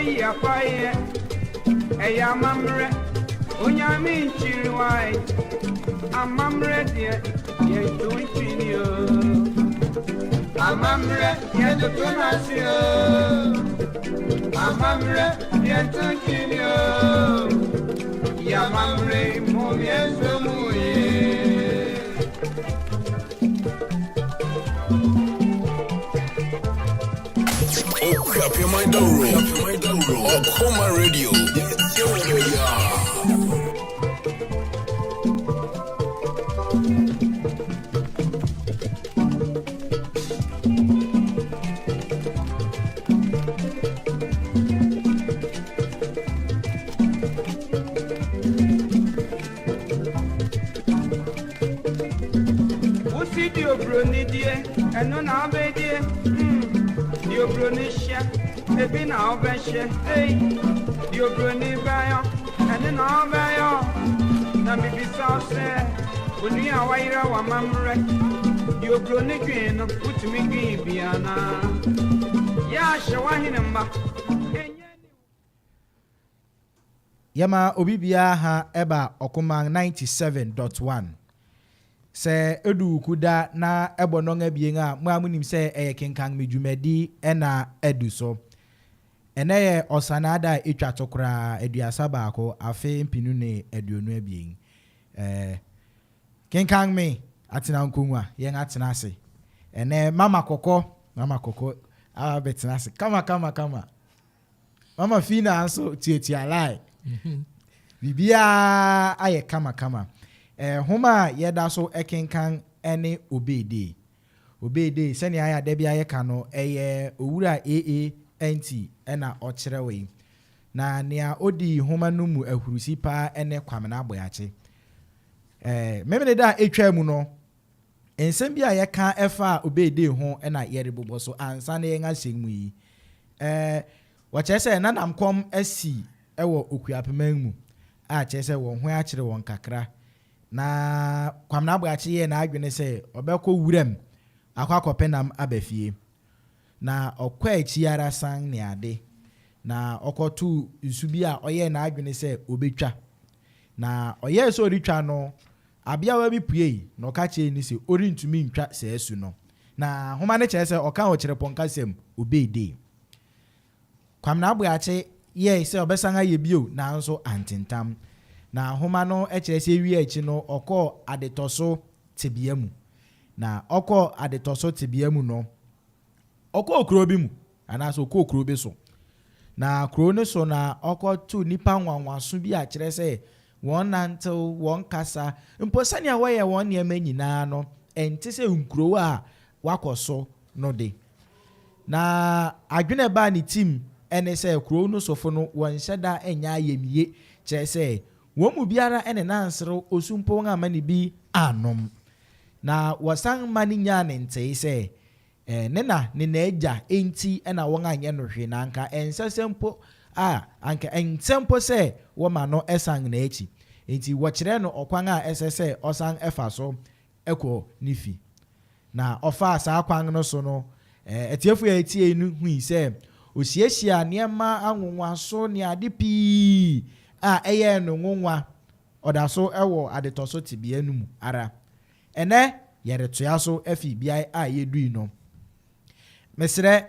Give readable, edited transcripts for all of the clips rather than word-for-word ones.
Yɛbɛyi apaeɛ, ɛyɛ amammerɛ, Onyame nkyiri wae. Amammerɛ deɛ, yɛnto ntwene o. Amammerɛ, yɛntoto no ase o. Amammerɛ, yɛnto ntwene o. Yɛ amammerɛ mom yɛnso mu ye. Okuapemman Dawuro, Ɔkoma Radio, yɛtie wɔ baabiara. Wosi di oburoni die, ɛno na ɔbɛdie. Di oburoni hyɛ, ebi na ɔbɛhyɛ. Ei, di oburoni bɛyɔ, ɛno na ɔbɛyɔ. Na bibisa wo sɛ, onua a wayera w'amammerɛ, di oburoni dwen no, wotumi dwen bi anaa? Yɛ ahyɛ w'ahene mma. Ɛnyɛ ni. Yɛma obi biara ha ɛba Ɔkoman 97.1. Sɛ edu Wukuda na ɛbɔ nnɔn abien a, mo a monim sɛ ɛyɛ kenkan me dwumadi ɛna adu so. Ɛnɛ yɛ Ɔsanaa da a etwa to koraa 31 afe 2022. Kenkan me atena nkongua yɛn atena ase. Ɛnɛ Mama Kɔkɔ, Mama Kɔkɔ a bɛtena ase kama kama kama. Mama Fina nso tuatua line. Biribiara ayɛ kama kama. Nhoma a yɛda so ɛkenkan ɛne Obede. Obede sɛnea ayɛ ada bi ayɛ ka no ɛyɛ Owura AANT ɛna ɔkyerɛwee. Na nea odi nhoma no mu ahurusi paa ɛne Kwamina Aboagye. Memene da a etwa mu no, nsɛm bi a yɛka ɛfa Obede ho ɛna yɛrebobɔ so ansa na yɛn ahyɛn mu yi. Wɔkyerɛ sɛ nanam kɔm asi ɛwɔ Okuapeman mu a kyerɛ sɛ wɔn ho akyerɛ wɔn kakra. Na Kwamina Aboagye yɛɛ n'adwene sɛ ɔbɛkɔ wuram akɔ akɔpɛ nam aba fie. Na ɔkɔ akyi ara san ne ade. Na ɔkɔtoo nsu bi a ɔyɛɛ n'adwene sɛ obetwa. Na ɔyɛɛ sɛ ɔretwa no, abeawa bi puei na ɔka kyerɛɛ no sɛ ɔrentumi ntwa saa su no. Na nhoma no kyerɛ sɛ ɔka wɔ kyerɛpɔnkasɛm Obede. Kwamina Aboagye yɛɛ sɛ ɔbɛsan ayɛ bio nanso antentam. Na nhoma no kyerɛ sɛ ewie akyi no ɔkɔɔ adetɔso tebea mu. Na ɔkɔɔ adetɔso tebea mu no, ɔkɔɔ kuro bi mu anaasɛ ɔkɔɔ kuro bi so. Na kuro no so na ɔkɔtoo nnipa nwanwaso bi a kyerɛ sɛ wɔn nantew, wɔn kasa, mpo sɛnea wɔyɛ wɔn nneɛma nyinaa no, ɛnte sɛ nkurow a wakɔ so no de. Na adwene baa ne tim ɛne sɛ kuro no sofo no wɔnhyɛ da nyɛ ayamye, kyerɛ sɛ wɔn mu biara ɛne nanserew osu mpo wɔn ama ne bi anom. Na wɔsan ma ne nyaa ne ntee sɛ ne na ne n'agya enti ɛna wɔn anyɛ no hwee na anka ɛnsɛ sɛ mpo a anka ɛnsɛ mpo sɛ wɔma no ɛsan n'akyi. Enti wɔkyerɛ no ɔkwan a ɛsɛ sɛ ɔsan ɛfa so ɛkɔ ne fi. Na ɔfaa saa kwan no so no, atiefo a etie no hui sɛ osiesie nneɛma anwonwaso ne ade pii a ɛyɛɛ no nwonwa ɔda so ɛwɔ adetɔso tebea no mu ara. Ɛnɛ yɛretoa so afi beae a yɛdui no. Mesrɛ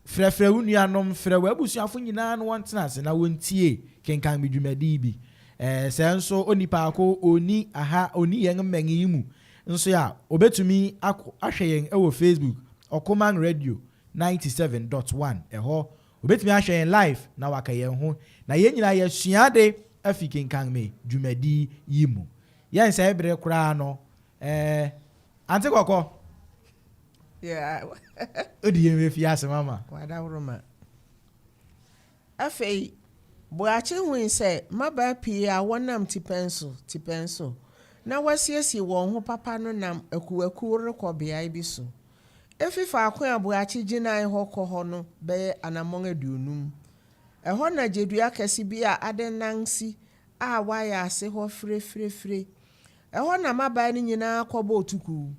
frɛfrɛ wo nuanom, frɛ w'abusuafo nyinaa na wɔntena ase na wɔntie kenkan me dwumadi bi. Sɛ nso onipa ko oni aha oni yɛn mmɛn yi mu nso a obetumi ahwɛ yɛn ɛwɔ Facebook Ɔkoman Radio 97.1 ɛhɔ obetumi ahwɛ yɛn live na waka yɛn ho na yɛn nyinaa yɛsua ade afi kenkan me dwumadi yi mu. Yɛn sɛ ebere koraa no Ante Kɔkɔ. Yeah. Odi yɛn bɛfi ase mama. Wadaworoma. Afei, Boakye hui sɛ mmabaa pii a wɔnam tipɛn so tipɛn so na wɔasiesie wɔn ho papa no nam akuwakuw rekɔ beae bi so. Efi faako a Boakye gyinae hɔ kɔ hɔ no bɛyɛ anammɔn 50. Ɛhɔ na gyedua kɛse bi a adennan si a wɔayɛ ase hɔ firefirefire. Ɛhɔ na mmabaa no nyinaa kɔbɔɔ tukuw.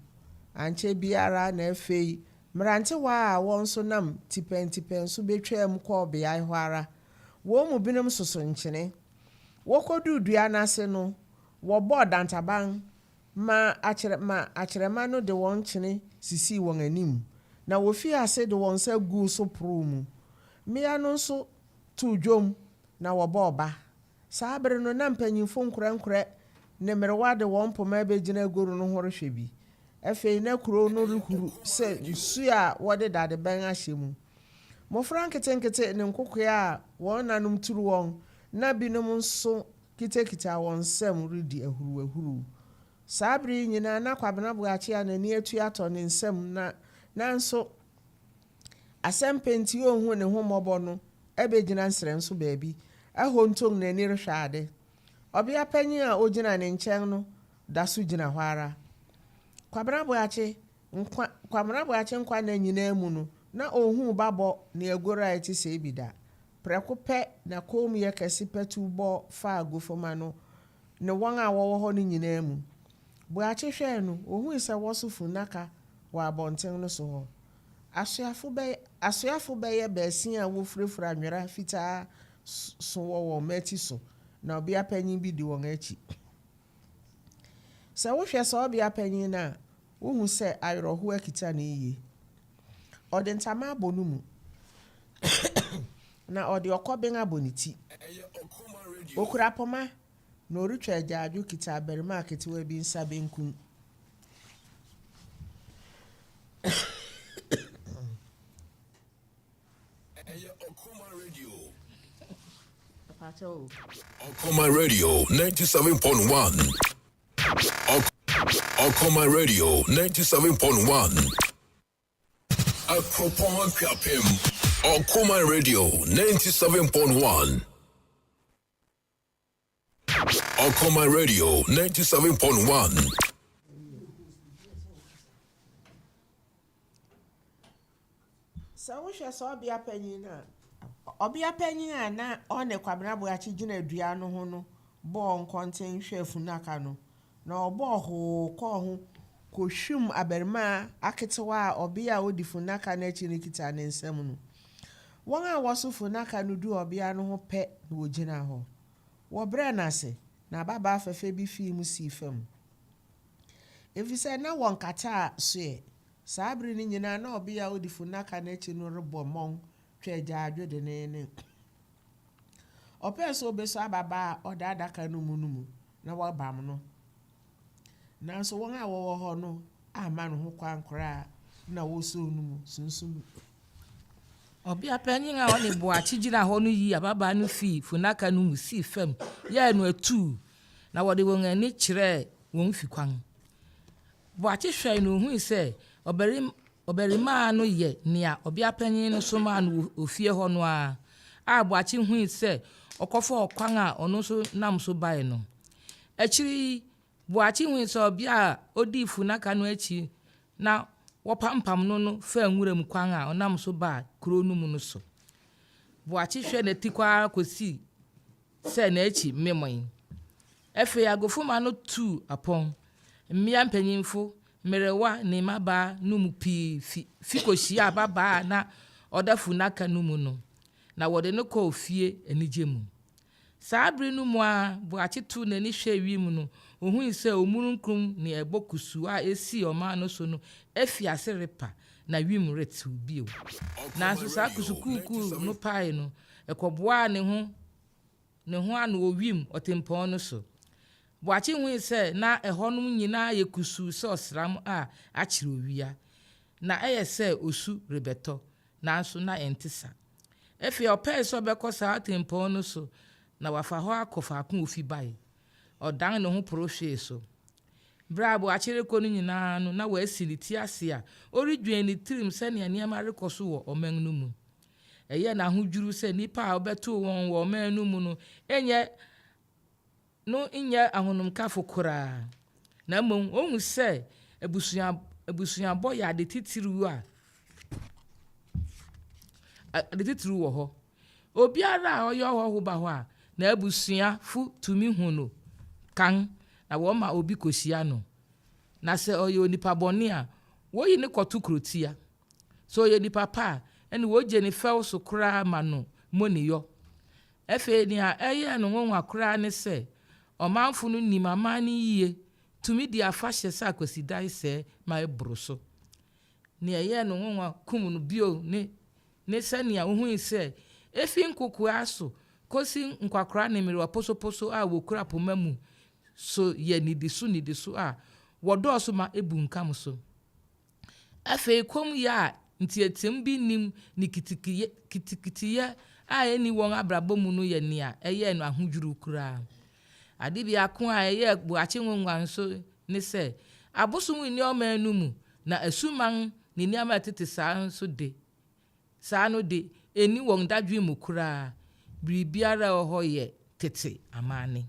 Ankyɛ biara na afei Mmerantewa a wɔn nso nam tipɛntipɛn so betwaam kɔɔ beae hɔ ara. Wɔn mu binom soso nkyene. Wokoduu dua no ase no, wɔbɔɔ dantaban ma akyerɛ ma akyerɛma no de wɔn nkyene sisii wɔn anim, na wofii ase de wɔn nsa guu so porow mu. Mmea no nso too dwom na wɔbɔɔ ba. Saa bere no, na mpanyimfo nkorɛnkorɛ ne mmerewa de wɔn mpoma abegyina agoru no ho rehwɛ bi. Afei na kurow no rehuru sɛ nsu a wɔde dadeben ahyɛ mu. Mmofra nketenkete ne nkokoaa a wɔn nanom turu wɔn na binom nso kitakita wɔn nsam redi ahuruwahuruw. Saa bere yi nyinaa na Kwabena Boakye a n'ani atua atɔ ne nsam na nanso asɛm pɛ nti onhu ne ho mmɔbɔ no abegyina nsrɛnso baabi ahonton n'ani rehwɛ ade. Ɔbea panyin a ogyina ne nkyɛn no da so gyina hɔ ara. Kwabena Boakye nkwa Kwabena Boakye nkwa nna nyinaa mu no, na onhuu babɔ ne agoru a ɛte sɛɛ bi da. Prɛko pɛ na kommyɛ kɛse patuw bɔ faa agofomma no ne wɔn a wɔwɔ hɔ no nyinaa mu. Boakye hwɛe no, ohui sɛ wɔso funnaka wɔ abɔnten no so hɔ. Asoafo bɛyɛ asoafo bɛyɛ baasia a wofurafura nwera fitaa so wɔ wɔn mmati so, na ɔbea panyin bi di wɔn akyi. Sɛ wohwɛ saa ɔbea panyin no a, wuhu sɛ awerɛhow akita no yiye. Ɔde ntama abɔ no mu, na ɔde ɔkɔben abɔ ne ti. Okura poma, na ɔretwa agyaadwo kita abarimaa ketewa bi nsa benkum. Ɔkɔma Radio 97.1. Ɔkɔma Radio 97.1. Akropong Akuapem. Ɔkɔma Radio 97.1. Ɔkɔma Radio 97.1. Sɛ wohwɛ saa ɔbea panyin no a, ɔbea panyin a na ɔne Kwabena Boakye gyina dua no ho no bɔɔ nkɔnten hwɛɛ funnaka no, na ɔbɔɔ hoo kɔɔ ho kohwim abarimaa aketewa a ɔbea a odi funnaka no akyi no kita ne nsam no. Wɔn a wɔso funnaka no duu ɔbea no ho pɛ na wogyinaa hɔ. Wɔbrɛɛ no ase, na ababaa fɛfɛ bi fii mu sii fam. Efisɛ na wɔnkataa so ɛ. Saa bere no nyinaa na ɔbea a odi funnaka no akyi no rebɔ mmɔn twa agyaadwo denneennen. Ɔpɛe sɛ obeso ababaa a ɔda adaka no mu no mu na wabam no. Nanso wɔn a wɔwɔ hɔ no amma no ho kwan koraa na wosoo no mu sunsum. Ɔbea panyin a ɔne Boakye gyina hɔ no yii ababaa no fii funnaka no mu sii fam yɛɛ no atuu, na wɔde wɔn ani kyerɛɛ wɔn fi kwan. Boakye hwɛe na ohui sɛ ɔbarimaa no yɛ nea ɔbea panyin no somaa no wɔ ofie hɔ no ara, a Boakye hui sɛ ɔkɔfaa ɔkwan a ɔno nso nam so bae no. Akyiri yi, Boakye hui sɛ ɔbea a odii funnaka no akyi na wɔpampam no no faa nwuram kwan a ɔnam so baa kurow no mu no so. Boakye hwɛɛ n'atikɔ ara kosii sɛ n'akyi memɔe. Afei agofomma no tuu apɔn. Mmea mpanyimfo, mmerewa ne mmabaa no mu pii fi fi kohyiaa ababaa a na ɔda funnaka no mu no, na wɔde no kɔɔ fie anigye mu. Saa bere no mu ara, Boakye too n'ani hwɛɛ wim no, ohui sɛ omununkum ne ɛbɔ kusuu a esii ɔman no so no afi ase repa na wim retew bio. Nanso saa kusukuukuu no pae no, ɛkɔboaa ne ho ne ho ano wɔ wim ɔtempɔn no so. Boakye hui sɛ na ɛhɔnom nyinaa ayɛ kusuu sɛ ɔsram a akyere owia. Na ɛyɛ sɛ osu rebɛtɔ, nanso na ɛnte sa. Afei ɔpɛe sɛ ɔbɛkɔ saa ɔtempɔn no so na wafa hɔ akɔ faako a ofi bae. Ɔdan ne ho porow hwee so. Bere a Boakye rekɔ no nyinaa no, na wasi ne ti ase a ɔredwen ne tirim sɛnea nneɛma rekɔ so wɔ ɔman no mu. Ɛyɛɛ no ahodwiriw sɛ nnipa a ɔbɛtoo wɔn wɔ ɔman no mu no nyɛ no nyɛ ahonomkafo koraa, na mmom ohu sɛ abusua abusuabɔ yɛ ade titiriw a ade titiriw wɔ hɔ. Obiara a ɔyɛ ɔhɔho ba hɔ a, n'abusuafo tumi hu no kan na wɔma obi kohyia no. Na sɛ ɔyɛ onipa bɔne a, woyi no kɔto kurotia. Sɛ ɔyɛ nipa pa a, ɛnde wogye no fɛw so koraa ma no mmɔniyɔ. Afei nea ɛyɛɛ no nwonwa koraa ne sɛ, ɔmanfo no nim amanne yiye tumi di afahyɛ sɛ Akwasidae sɛɛ ma ɛboro so. Nea ɛyɛɛ no nwonwa kum no bio ne ne sɛnea ohui sɛ efi nkokoaa so kosi nkwakoraa ne mmerewa posoposo a wokura poma mu so yɛ nnidiso nnidiso a wɔdɔɔso ma ebunkam so. Afei kommyɛ a nteɛteɛmu bi nnim ne kitikitiyɛ a enni wɔn abrabɔ mu no yɛ nea ɛyɛɛ no ahodwiriw koraa. Ade biako a ɛyɛɛ Boakye nwonwa nso ne sɛ abosom nni ɔman no mu na asuman ne nneɛma a ɛtete saa nso de, saa no de, enni wɔn dadwen mu koraa. Biribiara a ɛwɔ hɔ yɛ tete amanne.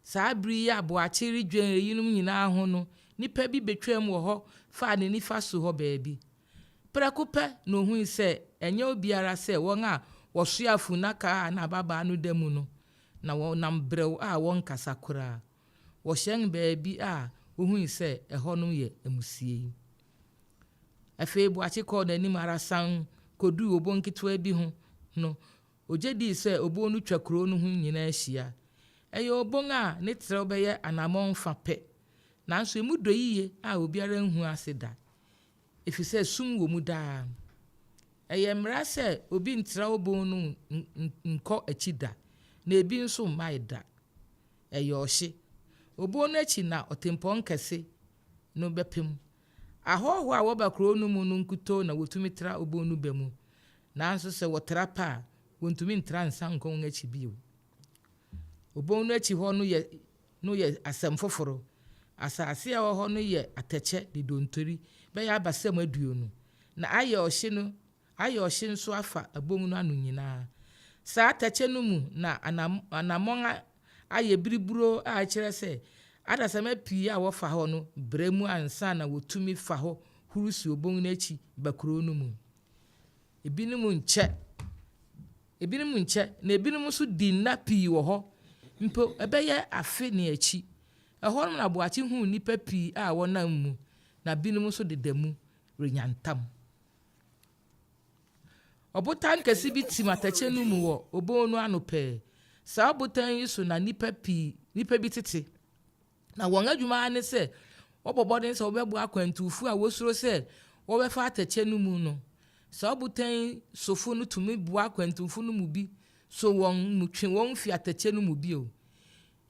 Saa bere yi a Boakye redwen eyinom nyinaa ho no, nipa bi betwaam wɔ hɔ faa ne nifa so hɔ baabi. Prɛko pɛ na ohui sɛ ɛnyɛ obiara sɛ wɔn a wɔsoaa funnaka a na ababaa no da mu no, na wɔnam brɛoo a wɔnkasa koraa. Wɔhyɛn baabi a wohui sɛ ɛhɔ no yɛ amusiei. Afei Boakye kɔɔ n'anim ara san koduu obon ketewa bi ho no, Ogye dii sɛ obon no twa kurow no ho nyinaa hyia. Ɛyɛ obon a ne trɛw bɛyɛ anammɔn fã pɛ, nanso emu dɔ yiye a obiara nhu ase da, efisɛ sum wɔ mu daa. Ɛyɛ mmara sɛ obi ntra obon no nkɔ akyi da, na ebi nso mmae da. Ɛyɛ ɔhye. Obon no akyi na ɔtempɔn kɛse no bɛpem. Ahɔho a wɔba kurow no mu no nkutoo na wotumi tra obon no ba mu. Nanso sɛ wɔtra pɛ a, wontumi ntra nsan nkɔ wɔn akyi bio. Obon no akyi hɔ no yɛ no yɛ asɛm foforo. Asase a ɛwɔ hɔ no yɛ atɛkyɛ ne dontori bɛyɛ abasam aduonu, na ayɛ ɔhye no ayɛ ɔhye nso afa abon no ano nyinaa. Saa atɛkyɛ no mu na anammɔn ayɛ biriburo a ɛkyerɛ sɛ adasamma pii a wɔfa hɔ no brɛ mu ansa na wotumi fa hɔ huru si obon no akyi ba kurow no mu. Ebinom nkyɛ, ebinom nkyɛ, na ebinom nso di nna pii wɔ hɔ, mpo ɛbɛyɛ afe ne akyi. Ɛhɔnom na Boakye huu nnipa pii a wɔnam mu, na binom nso deda mu renyantam. Ɔbotan kɛse bi tim atɛkyɛ no mu wɔ obon no ano pɛɛ. Saa ɔbotan yi so na nnipa pii, nnipa bi tete. Na wɔn adwuma ara ne sɛ wɔbɔ mmɔden sɛ wɔbɛboa akwantufo a wosuro sɛ wɔbɛfa atɛkyɛ no mu no. Saa ɔbotan yi sofo no tumi boa akwantufo no mu bi so wɔn mu twe wɔn fi atɛkyɛ no mu bio.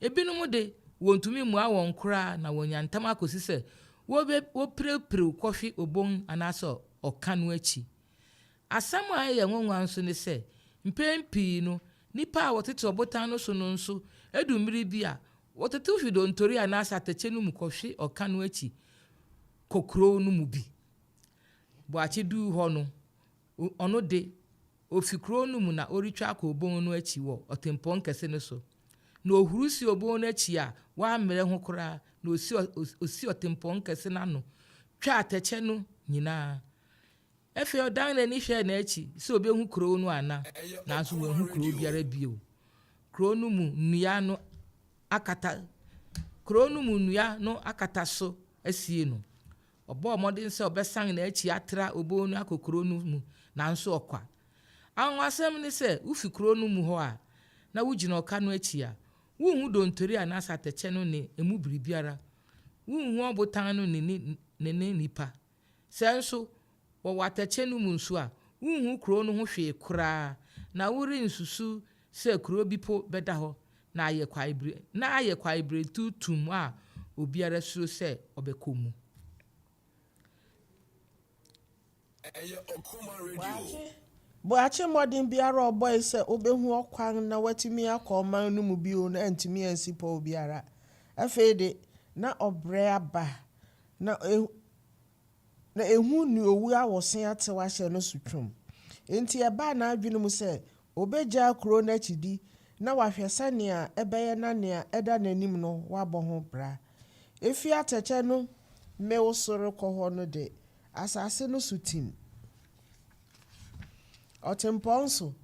Ebinom de, wontumi mmoa wɔn koraa na wɔnyantam akosi sɛ wobepirepirew kɔhwe obon anaasɛ ɔka no akyi. Asɛm a ɛyɛ nwonwa nso ne sɛ, mpɛn pii no, nnipa a wɔtete ɔbotan no so no nso, edu mmere bi a, Wɔtetew hwe dontori anaasɛ atɛkyɛ no mu kɔhwe ɔka no akyi kɔ kurow no mu bi. Boakye duu hɔ no, ɔno de, ofi kurow no mu na ɔretwa akɔ obon no akyi wɔ ɔtempɔn kɛse no so. Na ohuruw si obon no akyi a wammrɛ ho koraa na osi osi ɔtempɔn kɛse no ano twaa atɛkyɛ no nyinaa. Afei ɔdan n'ani hwɛɛ n'akyi sɛ obehu kurow no ana, nanso wanhu kurow biara bio. Kurow no mu nnua no akata kurow no mu nnua no akata so asie no. Ɔbɔɔ mmɔden sɛ ɔbɛsan n'akyi atra obon no akɔ kurow no mu, nanso ɔkwa. Anwonwasɛm ne sɛ, wufi kurow no mu hɔ a, na wugyina ɔka no akyi a, wunhu dontori anaasɛ atɛkyɛ no ne emu biribiara. Wunhu ɔbotan no ne ne ne nnipa. Sɛ nso wɔwɔ atɛkyɛ no mu nso a, wunhu kurow no ho hwee koraa, na worensusuw sɛ kurow bi po bɛda hɔ na ayɛ kwaebere na ayɛ kwaeberetuw tumm a obiara suro sɛ ɔbɛkɔ mu. Boakye Boakye mmɔden biara a ɔbɔe sɛ obehu ɔkwan na watumi akɔ ɔman no mu bio no antumi ansi pɔw biara. Afei de, na ɔbrɛ aba, na Na ehu ne owu awɔse atew ahyɛ no so twom. Enti ɛbaa n'adwene mu sɛ obegyaa kurow no akyidi na wahwɛ sɛnea ɛbɛyɛ na nea ɛda n'anim no wabɔ ho bra. Efi atɛkyɛ no mmew so rekɔ hɔ no de, asase no so tim. Ɔtempɔn so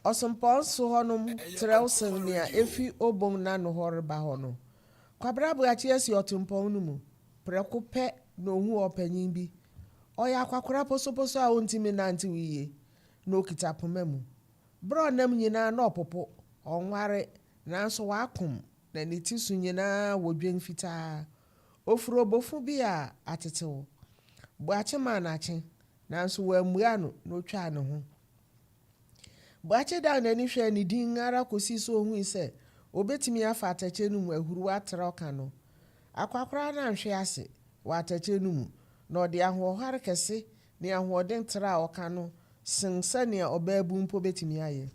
Ɔsempɔn so hɔnom trɛw sen nea efi obon no ano hɔ reba hɔ no. Kwabena Boakye asi ɔtempɔn no mu. Prɛko pɛ na ohuu ɔpanyin bi. Ɔyɛ akwakora posoposo a ontumi nnantew yiye, na okita poma mu. Bere a ɔnam nyinaa na ɔpopo, ɔnware, nanso wakom na ne ti so nyinaa wɔ dwen fitaa. Ofura obofo bi a atetew. Boakye maa no akye, nanso wammua no na otwaa ne ho. Boakye dan n'ani hwɛɛ no dinn ara kosii sɛ ohui sɛ obetumi afa atɛkyɛ no mu ahuruw atra ɔka no. Akwakoraa no anhwe ase wɔ atɛkyɛ no mu, na ɔde ahoɔhare kɛse ne ahoɔden traa ɔka no sen sɛnea ɔbaabun mpo betumi ayɛ.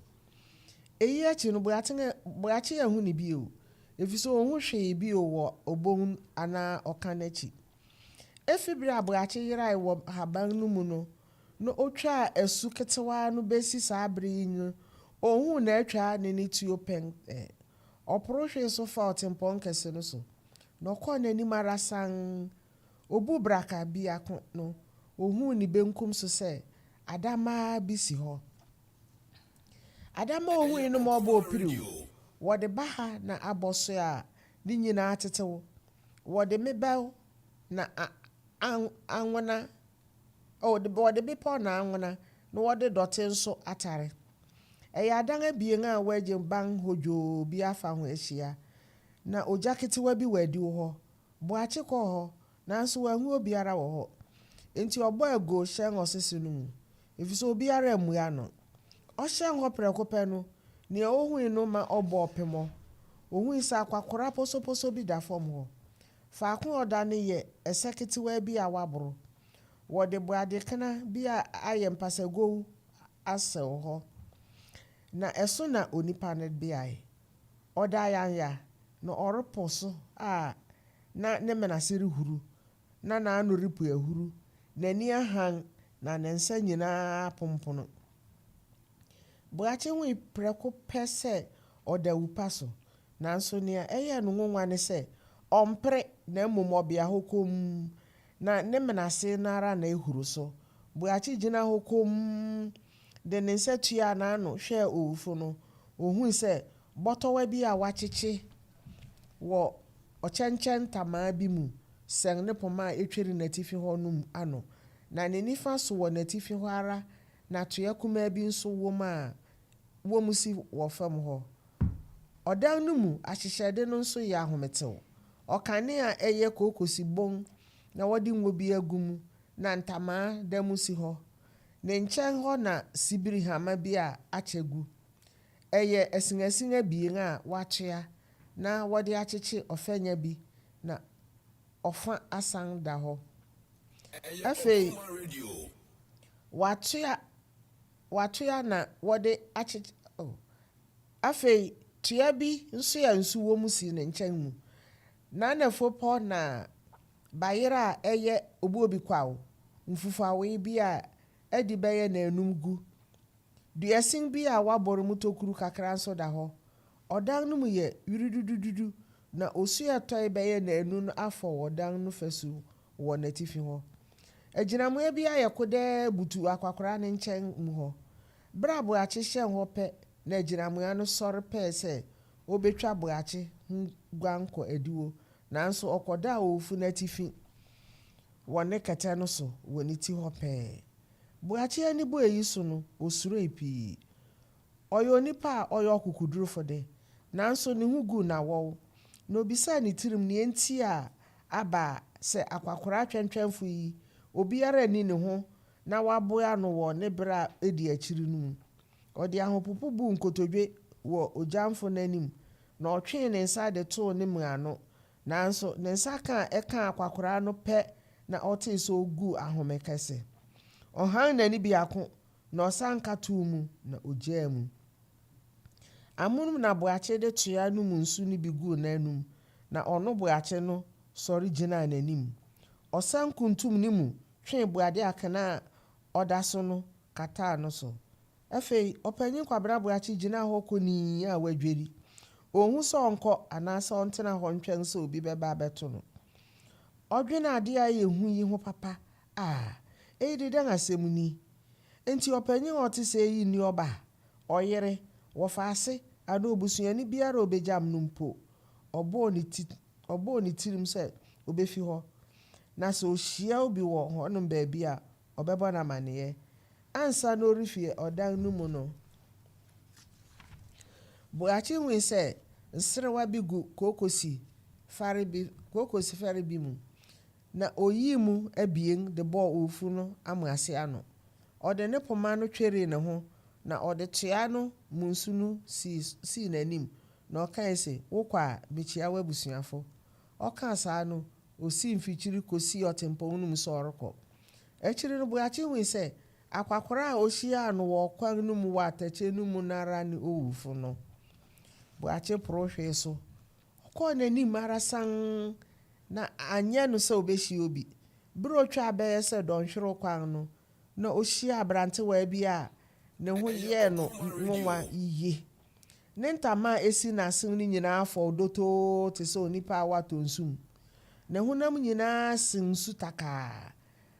Eyi akyi no, Boakye anhu no bio, efisɛ onhu hwee bio wɔ obon anaa ɔka no akyi. Efi bere a Boakye yerae wɔ haban no mu no na otwaa asu ketewaa no besi saa bere yi no, onhuu n'atwaa ne ne tuo pɛn ɛ. Ɔporow hwee so faa ɔtempɔn kɛse no so, na ɔkɔɔ n'anim ara sann. Obuu braka biako no, ohuu ne benkum so sɛ adamma bi si hɔ. Adamma a ohui no ma ɔbɔɔ piriw. Wɔde baha na abɔ so a ne nyinaa tetew. Wɔde mebɛw na anwona, oh, wɔde bepɔw na anwona, na wɔde dɔte nso atare. Ɛyɛ adan abien a wɔagye ban hodwoo bi afa ho ahyia, na ogya ketewa bi wɔ adiwo hɔ. Boakye kɔɔ hɔ, nanso wanhu obiara wɔ hɔ. Enti ɔbɔɔ aguo hyɛn ɔsese no mu, efisɛ obiara ammua no. Ɔhyɛn hɔ prɛko pɛ no, nea ohui no ma ɔbɔɔ pemmɔ. Ohui sɛ akwakora posoposo bi da fam hɔ. Faako a ɔda no yɛ ɛsɛ ketewaa bi a wɔaboro. Wɔde boadekena bi a ayɛ mpasagow asɛw hɔ, na ɛso na onipa no beae. Ɔda ayanya, na ɔrepo so a na ne mene ase rehuru, na n'ano repue ahuru, n'ani ahan, na ne nsa nyinaa apompono. Boakye hui prɛko pɛ sɛ ɔda wupa so, nanso nea ɛyɛɛ no nwonwa ne sɛ ɔmpere na mmom ɔbea hɔ komm, na ne mene ase no ara na ehuru so. Boakye gyinaa hɔ komm de ne nsa tuaa n'ano hwɛɛ owufo no. Ohui sɛ bɔtɔwa bi a wɔakyekye wɔ ɔkyɛnkyɛn ntamaa bi mu sɛn ne poma a etweri n'atifi hɔ no ano, na ne nifa so wɔ n'atifi hɔ ara na toɛ kumaa bi nso wom a wom si wɔ fam hɔ. Ɔdan no mu ahyehyɛde no nso yɛ ahometew. Ɔkanea a ɛyɛ kookosi bon na wɔde ngo bi agu mu na ntamaa da mu si hɔ. Ne nkyɛn hɔ na sibiri hama bi a akyɛ gu. Ɛyɛ asinasin abien a wɔatoa na wɔde akyekye ɔfanya bi na ɔfã asan da hɔ. Afei wɔatoa wɔatoa na wɔde akyekye oh. Afei toa bi nso a nsu wom si ne nkyɛn mu. N'anafo pɔ na bayerɛ a ɛyɛ obuobikwaw mfufawee bi a adi bɛyɛ nnanum gu. Duasin bi a wɔabɔre mu tokuru kakra nso da hɔ. Ɔdan no mu yɛ wiridudududu, na osu a ɛtɔe bɛyɛ nnanu no afɔw ɔdan no fasu wɔ n'atifi hɔ. Agyinamoa bi ayɛ kodɛɛ butuw akwakoraa no nkyɛn mu hɔ. Bere a Boakye hyɛn hɔ pɛ na agyinamoa no sɔre pɛe sɛ obetwa Boakye ho guan kɔ adiwo, nanso ɔkɔdaa owufo no atifi wɔ ne kɛtɛ no so wɔ ne ti hɔ pɛɛ. Boakye ani bɔɔ eyi so no, osuroe pii. Ɔyɛ onipa a ɔyɛ ɔkokodurufo de, nanso ne ho guu no awɔw, na obisaa ne tirim nea enti a aba sɛ akwakoraa twɛntwɛnfo yi obiara nni ne ho na waboa no wɔ ne bere a edi akyiri no mu. Ɔde ahopopo buu nkotodwe wɔ ogyamfo no anim na ɔtwee ne nsa de too ne mmuano, nanso ne nsa ka a ɛkaa akwakoraa no pɛ na ɔtee sɛ oguu ahome kɛse. Ɔhan n'ani biako na ɔsan ka too mu na ogyaa mu. Amonom na Boakye de toa no mu nsu no bi guu n'anom na ɔno Boakye no sɔre gyinaa n'anim. Ɔsan kuntum ne mu twee buade akena a ɔda so no kataa no so. Afei Ɔpanyin Kwabena Boakye gyinaa hɔ konii a wadweri. Onhu sɛ ɔnkɔ anaasɛ ɔntena hɔ ntwɛn sɛ obi bɛba abɛto no. Ɔdwen ade a ɛyɛ hu yi ho papa a, eyi de dɛn asɛm ni? Enti ɔpanyin a ɔte sɛɛ yi nni ɔba, ɔyere, wɔfaase, anaa obusuani biara a obegyam no mpo? Ɔbɔɔ ne ti ɔbɔɔ ne tirim sɛ obefi hɔ, na sɛ ohyia obi wɔ hɔnom baabi a, ɔbɛbɔ no amanneɛ. Ansa na ɔrefi ɔdan no mu no, Boakye hui sɛ nserewa bi gu kookosi fare bi kookosi fɛre bi mu, na oyii mu abien de bɔɔ owufo no amoase ano. Ɔde ne poma no twerii ne ho, na ɔde toa no mu nsu no sii sii n'anim, na ɔkae se, Wokɔ a, mikyia w'abusuafo. Ɔkaa saa no, osii mfikyiri kosii ɔtempɔn no mu sɛ ɔrekɔ. Akyiri no, Boakye hui sɛ akwakoraa a ohyiaa no wɔ ɔkwan no mu wɔ atɛkyɛ no mu no ara ne owufo no. Boakye porow hwee so. Ɔkɔɔ n'anim ara sann, na anyɛ no sɛ obehyia obi. Bere a otwaa bɛyɛ sɛ dɔnhwerew kwan no, na ohyiaa aberantewaa bi a ne ho yɛɛ no nwonwa yiye. Ne ntama a esi n'asen no nyinaa fɔw dotoo te sɛ onipa a watɔ nsu mu. Ne honam nyinaa sen nsu takaa,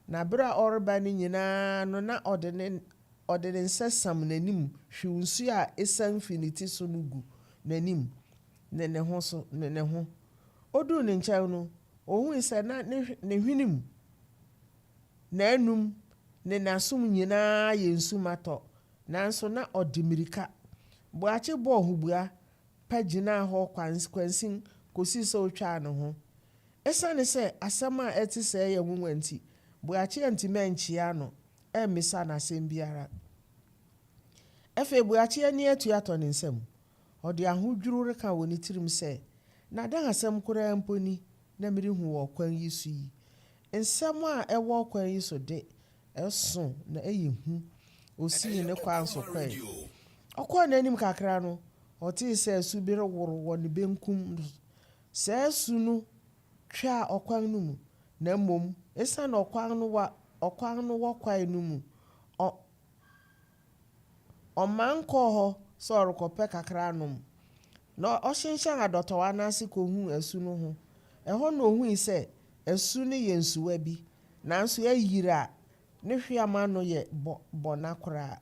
na bere a ɔreba no nyinaa no na ɔde ne ɔde ne nsa siam n'anim hwiw nsu a esian fi ne ti so no gu n'anim ne ne ho so ne ne ho. Oduu ne nkyɛn no, ohui sɛ na ne ne hwenem, n'anom ne n'asom nyinaa yɛ nsu ma tɔ, nanso na ɔde mmirika. Boakye bɔɔ hubua pa gyinaa hɔ kwansin kosii sɛ otwaa ne ho. Esiane sɛ asɛm a ɛte sɛɛ yɛ nwonwa nti, Boakye antumi ankyia no ammisa no asɛm biara. Afei Boakye ani atu atɔ ne nsam. Ɔde ahodwiriw reka wɔ ne tirim sɛ, Na dɛn asɛm koraa mpo ni na merehu wɔ ɔkwan yi so yi? Nsɛm a ɛwɔ ɔkwan yi so de, ɛso na ɛyɛ hu. Osii ne kwan so kɔe. Ɔkɔɔ n'anim kakra no, ɔtee sɛ asu bi reworo wɔ ne benkum so. Saa asu no twaa ɔkwan no mu, na mmom esiane ɔkwan no wa ɔkwan no wɔ kwae no mu, ɔ ɔman kɔɔ hɔ sɛ ɔrekɔpɛ kakra anom. Na ɔhyenhyɛn adɔtɔwa no ase kohuu asu no ho. Ɛhɔ na ohui sɛ asu no yɛ nsuwa bi, nanso ayiri a ne hweam ano yɛ bɔ bɔna koraa.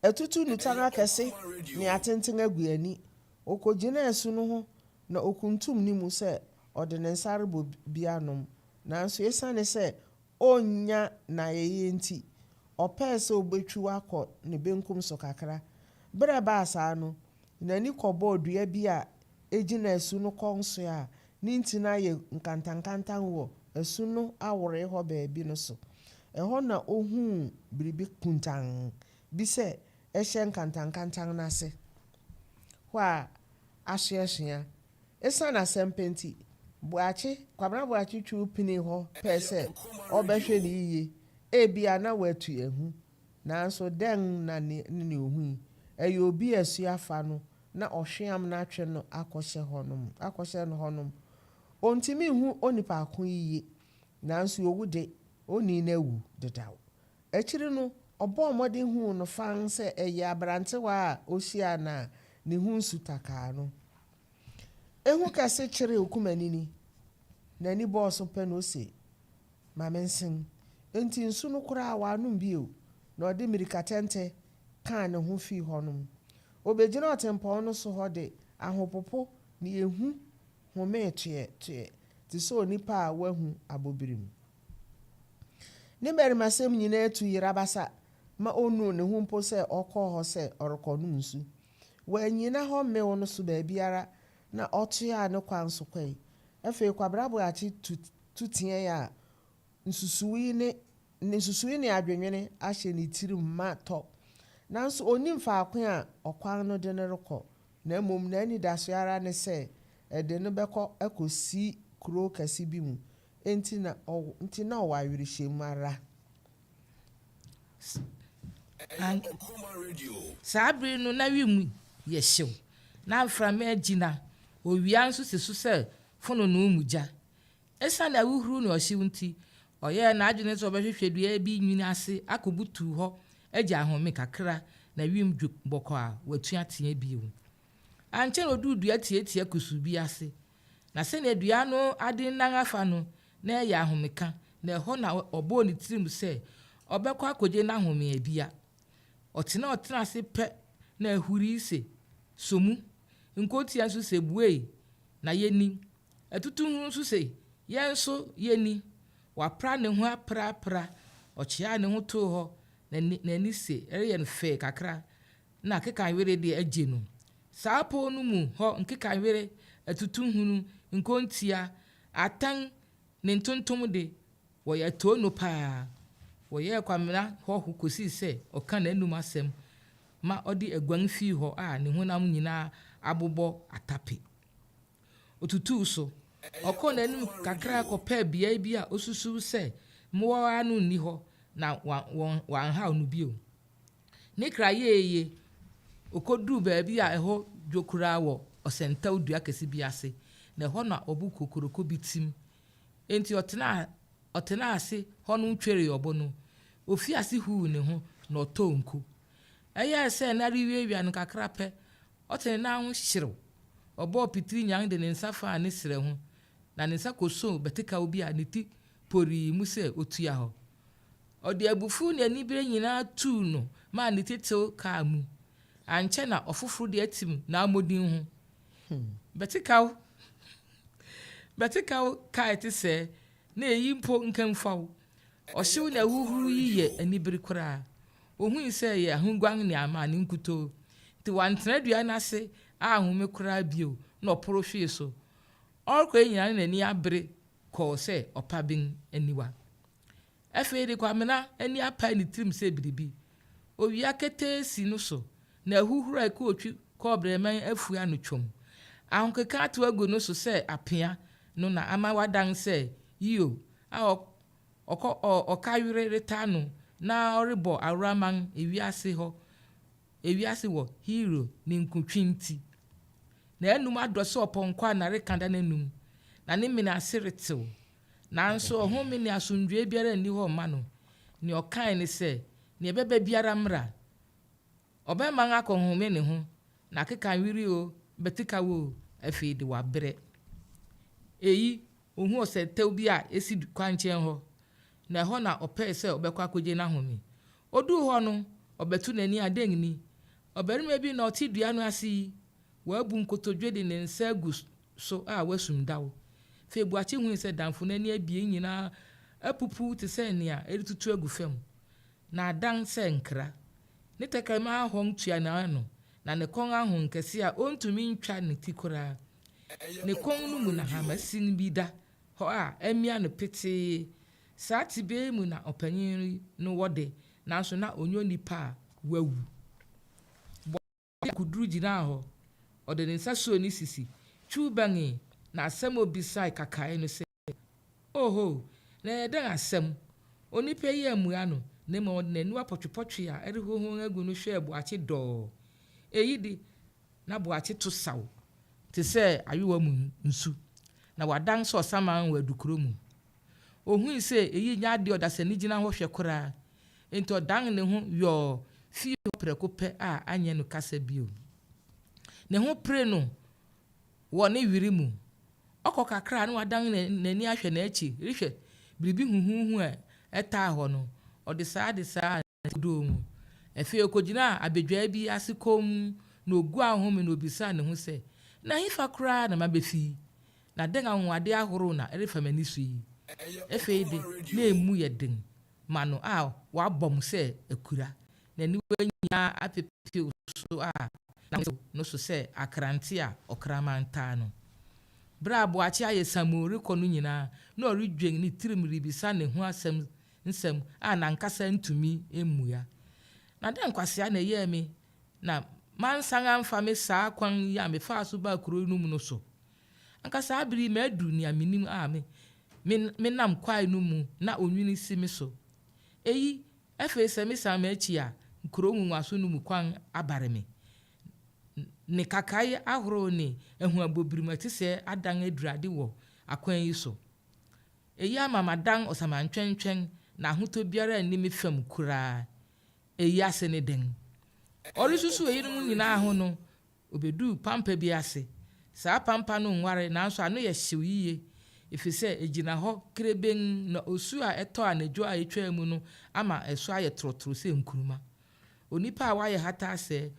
Atutu nnutan akɛse ne atenten agu ani. Okogyinaa asu no ho na okuntum ne mu sɛ ɔde ne nsa rebɔ bi anom. Nanso esiane sɛ onnya n'ayɛyɛ nti, ɔpɛe sɛ obetwiw akɔ ne benkum so kakra. Bere a ɛbaa saa no, n'ani kɔbɔɔ dua bi a egyina asu no kɔn so a ne ntini ayɛ nkantankantan wɔ asu no aworee hɔ baabi no so. Ɛhɔ na ohuu biribi kuntann bi sɛ ɛhyɛ nkantankantan no ase hɔ a asoɛsoa. Esiane asɛm pɛ nti, Boakye, Kwabena Boakye twiw penii hɔ pɛe sɛ ɔbɛhwɛ no yiye. Ebia na watu ahu. Nanso dɛn na ne nea ohui? Ɛyɛ obi a asu afa no na ɔhweam no atwe no akɔhyɛ hɔnom akɔhyɛ no hɔnom. Ontumi nhu onipa ko yiye, nanso owu de, onii no awu dedaw. Akyiri no, ɔbɔɔ mmɔden huu no fann sɛ ɛyɛ aberantewa a ohyiaa no a ne ho nsu takaa no. Ehu kɛse kyeree Okumanini. N'ani bɔɔ so pɛ na ose, Ma mensen. Enti nsu no koraa wannom bio, na ɔde mmirikatɛntɛ kaa ne ho fii hɔnom. Obegyinaa ɔtempɔn no so hɔ de ahopopo ne ehu homee toɛtoɛ te sɛ onipa a wahu abɔbirim. Ne mmarimasɛm nyinaa tu yera basa ma onnuu ne ho mpo sɛ ɔkɔɔ hɔ sɛ ɔrekɔnom nsu. Wannyina hɔ mmew no so baabiara na ɔtoaa ne kwan so kɔe. Afei Kwabena Boakye tu tu teɛe a nsusuwii ne ne nsusuwii ne adwennwene ahyɛ ne tirim ma tɔ. Nanso onnim faako a ɔkwan no de no rekɔ, na mmom n'anidaso ara ne sɛ ɛde no bɛkɔ akosi kurow kɛse bi mu. Enti na ɔwɔ nti na ɔwɔ awerɛhyɛmu ara. Saa bere no na wim yɛ hyew, na mframa agyina, owia nso si so sɛ fononoo mu gya. Esiane ahohuru ne ɔhyew nti, ɔyɛɛ n'adwene sɛ ɔbɛhwehwɛ dua bi nwini ase akobutuw hɔ agye ahome kakra na wim dwo bɔkɔɔ a watu ateɛ bio. Ankyɛ na oduu dua tiatia kusuu bi ase, na sɛnea dua no adennan afa no, na ɛyɛ ahomeka, na ɛhɔ na ɔbɔɔ ne tirim sɛ ɔbɛkɔ akogye n'ahome abia. Ɔtenaa ɔtenaa ase pɛ na ahurii se, Sɔ mu! Nkotia nso se, Buei, na yenni! Atutuhunu nso se, Yɛn nso yenni! Wapra ne ho aprapra. Ɔkyeaa ne ho too hɔ, na n'ani se ɛreyɛ no fɛ kakra na akekawere de agye no. Saa pɔw no mu hɔ nkekawere, atutuhunu, nkontia, atɛn ne ntontom de, wɔyɛ atoo paa. Wɔyɛɛ Kwamena hɔho kosii sɛ ɔka n'anom asɛm ma ɔde aguan fii hɔ a ne honam nyinaa abobɔ atape. Otutuu so. Ɔkɔɔ n'anim kakra kɔpɛɛ beae bi a osusuw sɛ mmoawa no nni hɔ na wɔanhaw no bio. Ne kra yɛɛ ye, okoduu baabi a ɛhɔ dwo koraa wɔ ɔsɛntɛw dua kɛse bi ase, na ɛhɔ na ɔbo kokoroko bi tim. Enti ɔtenaa ɔtenaa ase hɔ no tweree ɔbo no. Ofii ase huw ne ho na ɔtɔɔ nko. Ɛyɛɛ sɛ nna rewiawia no kakra pɛ, ɔte ne nan ho hyerew. Ɔbɔɔ pitiri nyan de ne nsa faa ne srɛ ho, na ne nsa kosoo bɛtekaw bi a ne ti porii mu sɛ otua hɔ. Ɔde abufuw ne anibere nyinaa tuu no maa ne ti tew kaa mu. Ankyɛ na ɔfoforo de atim n'amodin ho. Bɛtekaw bɛtekaw kae te sɛ na eyi mpo nkamfa wo. Ɔhyew ne ahuhuru yi yɛ anibere koraa. Ohui sɛ ɛyɛ ahoguan ne amane nkutoo. Nti wantena dua no ase ahome koraa bio na ɔporo hwee so. Ɔrekɔ yi nyinaa ne n'ani abere kɔɔ sɛ ɔpaben aniwa. Afei de Kwamena ani apae ne tirim sɛ biribi. Owia ketee si no so na ahuhuru a ɛkɔɔtwi kɔɔ brɛman afua ano twom. Ahokeka ato agu no so sɛ apea no na ama wadan sɛ yio a ɔkɔ ɔkawere retaa no na ɔrebɔ aworaman ewiase hɔ ewiase wɔ hero ne nkutwi nti. N'anum adɔ sɛ ɔpɔnkɔ a nareka da n'anum, na ne mene ase retew. Nanso ɔhome ne asomdwoe biara nni hɔ mma no. Nea ɔkae ne sɛ, nea ɛbɛba biara mmra. Ɔbɛman akɔhome ne ho, na akeka nwiri o, bɛtekaw o, afei de wabrɛ. Eyi, ohuu ɔsɛntɛw bi a esi kwankyɛn hɔ, na ɛhɔ na ɔpɛe sɛ ɔbɛkɔ akogye n'ahome. Oduu hɔ no, ɔbɛto n'ani adan ni. Ɔbarima bi na ɔte dua no ase yi, wabu nkotodwe de ne nsa agu so a wasum daw. Afei Boakye hui sɛ damfo no ani abien nyinaa apupu te sɛ nea ɛretutu agu fam, na adan sɛ nkra. Ne tɛkrɛma ahɔn tua n'ano, na ne kɔn ahon kɛse a ontumi ntwa ne ti koraa. Ne kɔn no mu na hamasin bi da hɔ a amia no petee. Saa tebea yi mu na ɔpanyin no wɔ de, nanso na ɔnyɛ onipa a wawu. Boakye akoduru gyinaa hɔ. Ɔde ne nsa soo ne sisi, twiw bɛnee, na asɛm a obisae kakae no sɛ, Oho, na ɛyɛ dɛn asɛm? Onipa yi ammua no, na mmom ɔde n'aniwa pɔtwepɔtwe a ɛrehohon agu no hwɛɛ Boakye dɔɔ. Eyi de, na Boakye to saw te sɛ ayowa mu nsu, na wadan sɛ ɔsaman wɔ adukuro mu. Ohui sɛ eyi nyɛ ade a ɔdasani gyina hɔ hwɛ koraa, enti ɔdan ne ho yɔɔ fii hɔ prɛko pɛ a anyɛ no kasa bio. Ne ho pere no wɔ ne were mu. Ɔkɔ kakra na wadan n'ani ahwɛ n'akyi rehwɛ biribi huhuuhu a ɛtaa hɔ no. Ɔde saa de saa doo mu. Afei okogyinaa abedwaa bi ase komm na oguu ahome na obisaa ne ho sɛ, Na hefa koraa na mabefi yi? Na dɛn anwonwade ahorow na ɛrefa m'ani so yi? Afei de, na emu yɛ den ma no a wabɔm sɛ akura, n'aniwa nyinaa apepew so a na no so sɛ akrante a ɔkraman taa no. Bere a Boakye ayɛ samoo rekɔ no nyinaa, na ɔredwen ne tirim rebisa ne ho asɛm nsɛm a n'ankasa ntumi mmua. Na dɛn nkwasea na ɛyɛɛ me na mansan amfa me saa kwan yi a mefaa so baa kurow no mu no so? Anka saa bere yi madu nea minim a me me menam kwae no mu na onwini si me so. Eyi, afei sɛ mesan m'akyi a, kurow nwonwaso no mu kwan abare me. Ne kakae ahorow ne ahuabobirim a ɛte sɛɛ adan adurade wɔ akwan yi so. Eyi ama madan ɔsamantwɛntwɛn na ahotɔ biara nni me fam koraa. Eyi ase ne dɛn? Ɔresusuw eyinom nyinaa ho no, obeduu pampa bi ase. Saa pampa no nware nanso ano yɛ hyew yiye efisɛ egyina hɔ kirebenn na osu a ɛtɔ anadwo a etwaa mu no ama ɛso ayɛ torotoro sɛ nkuruma. Onipa a wayɛ hataa sɛɛ,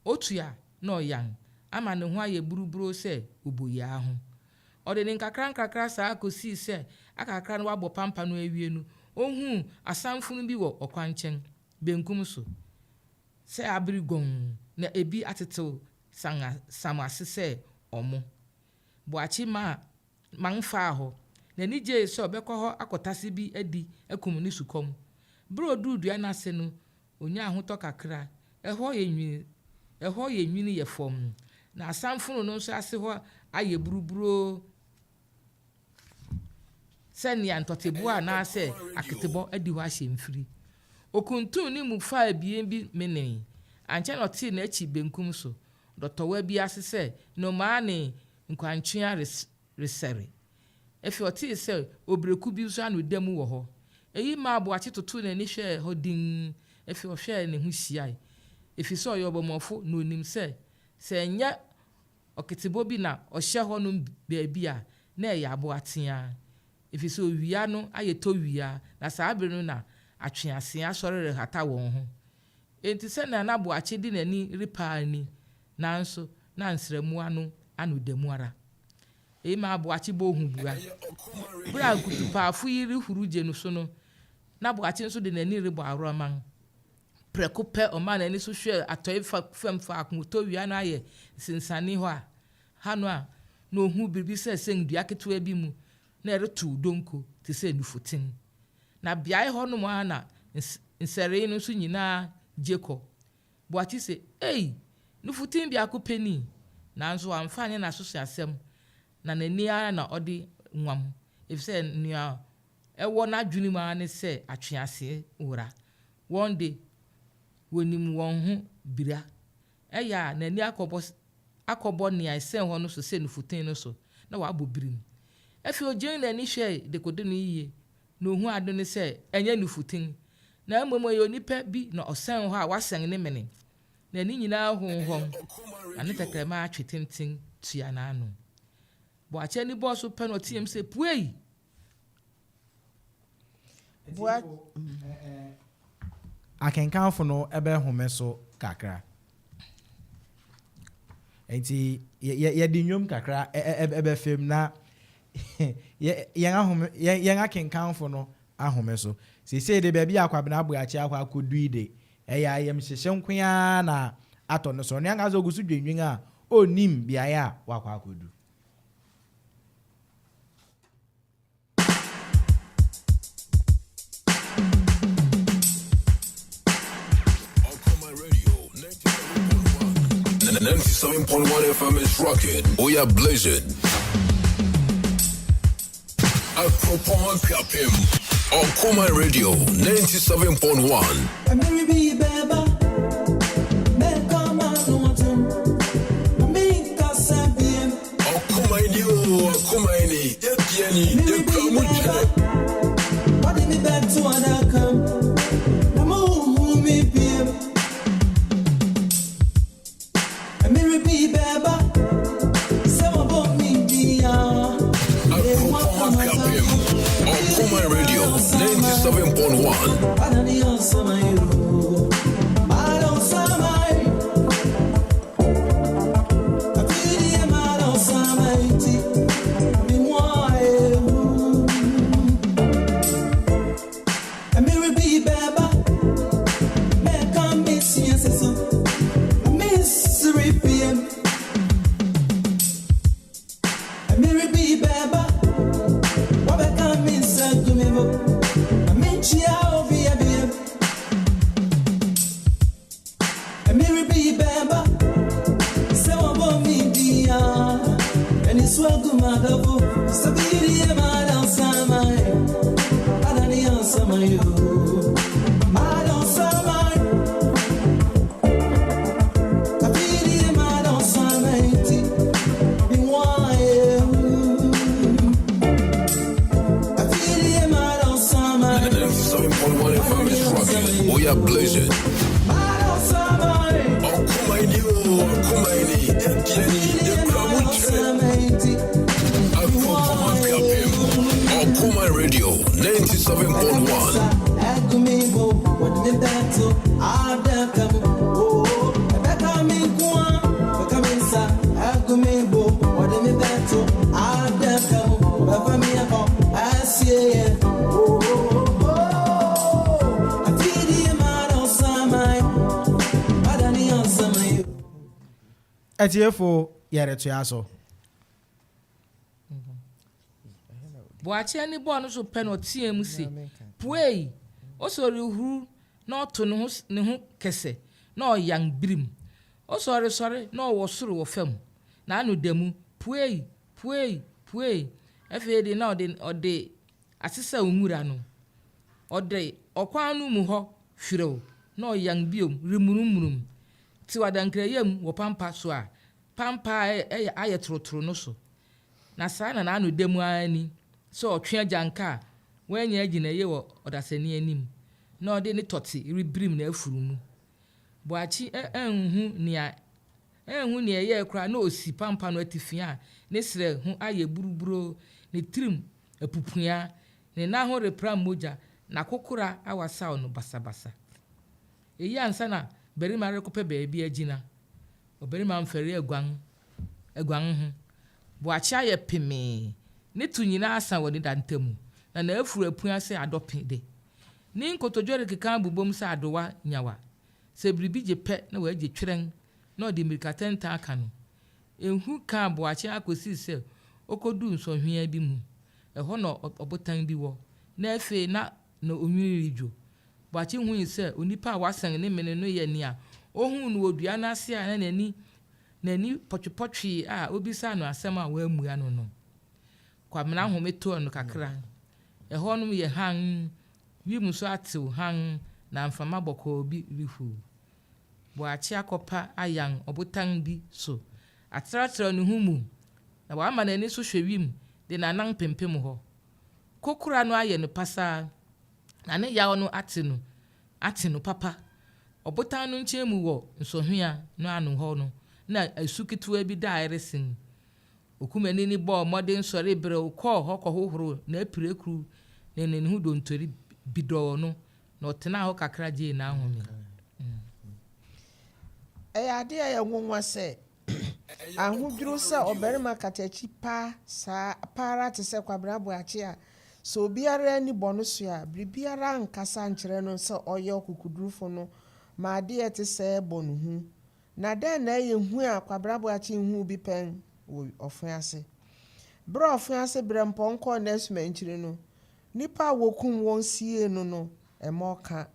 otu a na ɔyan ama ne ho ayɛ buruburoo sɛ oboyaa ho. Ɔde ne nkakrankakra saa kosii sɛ akakra no wabɔ pampa no awie no, ohuu asamfunu bi wɔ ɔkwankyɛn benkum so sɛ abere gɔnn na ebi atetew san sam ase sɛ ɔmo. Boakye maa man faa hɔ. N'ani gyee sɛ ɔbɛkɔ hɔ akɔtase bi adi akum ne sukɔm. Bere a oduu dua no ase no, onyaa ahotɔ kakra. Ɛhɔ yɛ nwini, ɛhɔ yɛ nwini yɛ fɔmm, na asamfunu no nso ase hɔ ayɛ buruburoo sɛ nea ntɔteboa anaasɛ aketebɔ adi hɔ ahyɛ mfiri. Okuntun ne mu faa abien bi menee. Ankyɛ na ɔtee n'akyi benkum so dɔtɔwa bi ase sɛ nnomaa ne nkwankyea resɛre. Afei ɔtee sɛ ɔbreku bi nso ano da mu wɔ hɔ. Eyi maa Boakye totoo n'ani hwɛɛ hɔ dinn. Afei ɔhwɛɛ ne ho hyiae. Efisɛ ɔyɛ ɔbɔmmɔfo na onim sɛ, sɛ ɛnyɛ ɔketebɔ bi na ɔhyɛ hɔnom baabi a, na ɛyɛ aboa teaa. Efisɛ owia no ayɛ towia, na saa bere no na atweaseɛ asɔre rehata wɔn ho. Enti sɛnea na Boakye de n'ani repa ara ni, nanso na nsrammoa no ano da mu ara. Eyi maa Boakye bɔɔ hu bua. Bere a nkutupaafo yi rehuru gye no so no, na Boakye nso de n'ani rebɔ aworɔman. Prɛko pɛ ɔmaa n'ani so hwɛɛ atɔe fam faako towia no ayɛ nsensanee hɔ a, ha no a, na ohuu biribi sɛ sɛn dua ketewa bi mu na ɛretow donko te sɛ nufuten. Na beae hɔnom ara na nsɛree no nso nyinaa gye kɔ. Boakye se, Ei! Nufuten biako pɛ ni! Nanso wamfa anyɛ n'asoseasɛm, na n'ani ara na ɔde nwam, efisɛ nea ɛwɔ n'adwene mu ara ne sɛ atweaseɛ wura. Wɔn de, wonim wɔn ho bira. Ɛyɛ a, n'ani akɔbɔ akɔbɔ nea ɛsɛn hɔ no so sɛ nufuten no so, na wabɔ birim. Afei ogyen n'ani hwɛɛ dekode no yiye, na ohuu ade no sɛ ɛnyɛ nufuten, na mmom ɛyɛ onipa bi na ɔsɛn hɔ a wasɛn ne mene. N'ani nyinaa honhɔn, na ne tɛkrɛma atwe tenten tua n'ano. Boakye ani bɔɔ so pɛ na ɔteɛm sɛ, Puei! Boa. Akenkanfo no bɛhome so kakra. Nti yɛde nnwom kakra bɛfam na yɛn ahome yɛn akenkanfo no ahome so. Seesei de baabi a Kwabena Aboakye akɔ akɔdu yi de, ɛyɛ ayamhyehye nko ara na atɔ no so. Ɔno ankasa ogu so dwennwen a onnim beaeɛ a wakɔ akɔdu. 97.1 FM is rocking. We are blazing. Akropong Akuapem. Okoman Radio 97.1. Ɔkoman ni o, ɔkoman ni, yɛdeɛ ni, yɛkura mu kyerɛ. Akropong Akuapem, Ɔkoman Radio 97.1. 97.1 FM is rocking. We are blazing. Ɔkoman ni o, ɔkoman ni, yɛdeɛ ni, yɛkura mu kyerɛ. Akropong Akuapem, Ɔkoman Radio 97.1. Atiefo, yɛretoa so. Boakye ani bɔɔ no so pɛ na ɔteɛɛ mu se, Puei! Ose ɔrehuruw na ɔto ne ho ne ho kɛsɛ na ɔyan birim. Ose ɔresɔre na ɔwɔ soro wɔ fam. N'ano da mu, Puei! Puei! Puei! Afei de na ɔde ɔde asesaw nwura no. Ɔde ɔkwan no mu hɔ hwirew na ɔyan bio remurummurm tew adankrayam wɔ pampa so a pampa a ɛyɛ ayɛ torotoro no so. Na saa na n'ano da mu ara ni, sɛ ɔtwe agyanka a wannya agyinaye wɔ ɔdasani anim, na ɔde ne tɔte rebirim n'afuru mu. Boakye anhu nea anhu nea ɛyɛe koraa na osi pampa no atifi a ne srɛ ho ayɛ buruburoo, ne tirim apupua, ne nan ho repram mogya, na kokora awasaw no basabasa. Eyi ansa na barima rekɔpɛ baabi agyina. Ɔbarima mfɛre aguan aguan ho. Boakye ayɛ pemee, ne to nyinaa asa wɔ ne da ntam, na n'afuru apua sɛ adɔpe de. Ne nkotodwe rekeka abobom sɛ adowa nyawa. Sɛ biribi gye pɛ na wagye twerɛn na ɔde mmirika tɛntɛn aka no. Ehu kaa Boakye ara kosii sɛ okoduu nsɔhwea bi mu. Ɛhɔ na ɔbotan bi wɔ, na afei na na onwini redwo. Boakye hui sɛ onipa a wɔasɛn ne mene no yɛ nea ohuu no wɔ dua no ase a na n'ani n'ani pɔtwepɔtwee a obisaa no asɛm a wammua no no. Kwabena home tɔɔ no kakra. Ɛhɔnom yɛ hann, wim nso atew hann na mframa bɔkɔɔ bi rehuw. Boakye akɔpa ayan ɔbotan bi so, atrɛtrɛw ne ho mu na wama n'ani so hwɛ wim de n'anan pempem hɔ. Kokora no ayɛ no pasaa na ne yaw no ate no ate no papa. Ɔbotan no nkyɛn mu wɔ nsɔhwea no ano hɔ no na asu ketewa bi da a ɛresen. Okumani no bɔɔ mmɔden sɔree brɛoo kɔɔ hɔ kɔhohoroo n'apirakuru ne ne ho dontori bidɔɔ no, na ɔtenaa hɔ kakra gyee n'ahome. Ɛyɛ ade a ɛyɛ nwonwa sɛ ahodwiriw sɛ ɔbarima katakyi pa saa pa ara te sɛ Kwabena Boakye a sɛ obiara ani bɔ no so a, biribiara nkasa nkyerɛ no sɛ ɔyɛ ɔkokodurufo no ma ade a ɛte sɛɛ bɔ no hu. Na dɛn na ɛyɛ hu a Kwabena Boakye nhuu bi pɛn wɔ ɔfease? Bere a ɔfease berɛmpɔn kɔɔ n'asumankyiri no, nnipa a wokum wɔn siee no no, ɛma ɔka.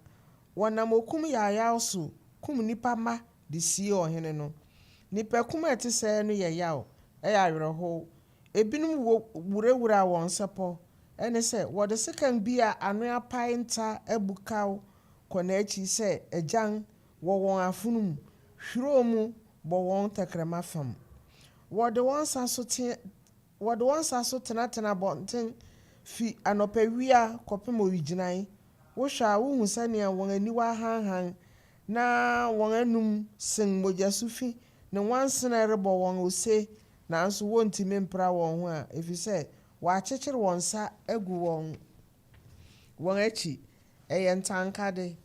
Wɔnam okum yaayaw so kum nnipa mma de siee ɔhene no. Nnipakum a ɛte sɛɛ no yɛ yaw, ɛyɛ awerɛhow. Ebinom wurawuraa wɔn nsɛpɔ, ɛne sɛ, wɔde sekan bi a ano apae nta abukaw kɔ n'akyi sɛ agyan wɔ wɔn afono mu, hwirow mu bɔ wɔn tɛkrɛma fam. Wɔde wɔn nsa so teɛ Wɔde wɔn nsa so tenatena abɔnten fi anɔpawia kɔpem owigyinae. Wohwɛ a, wuhu sɛnea wɔn aniwa ahanhan na wɔn anom sen mogyasu fi ne nwansena rebɔ wɔn ose, nanso wontumi mpra wɔn ho a efisɛ wɔakyekyere wɔn nsa agu wɔn wɔn akyi. Ɛyɛ ntankade.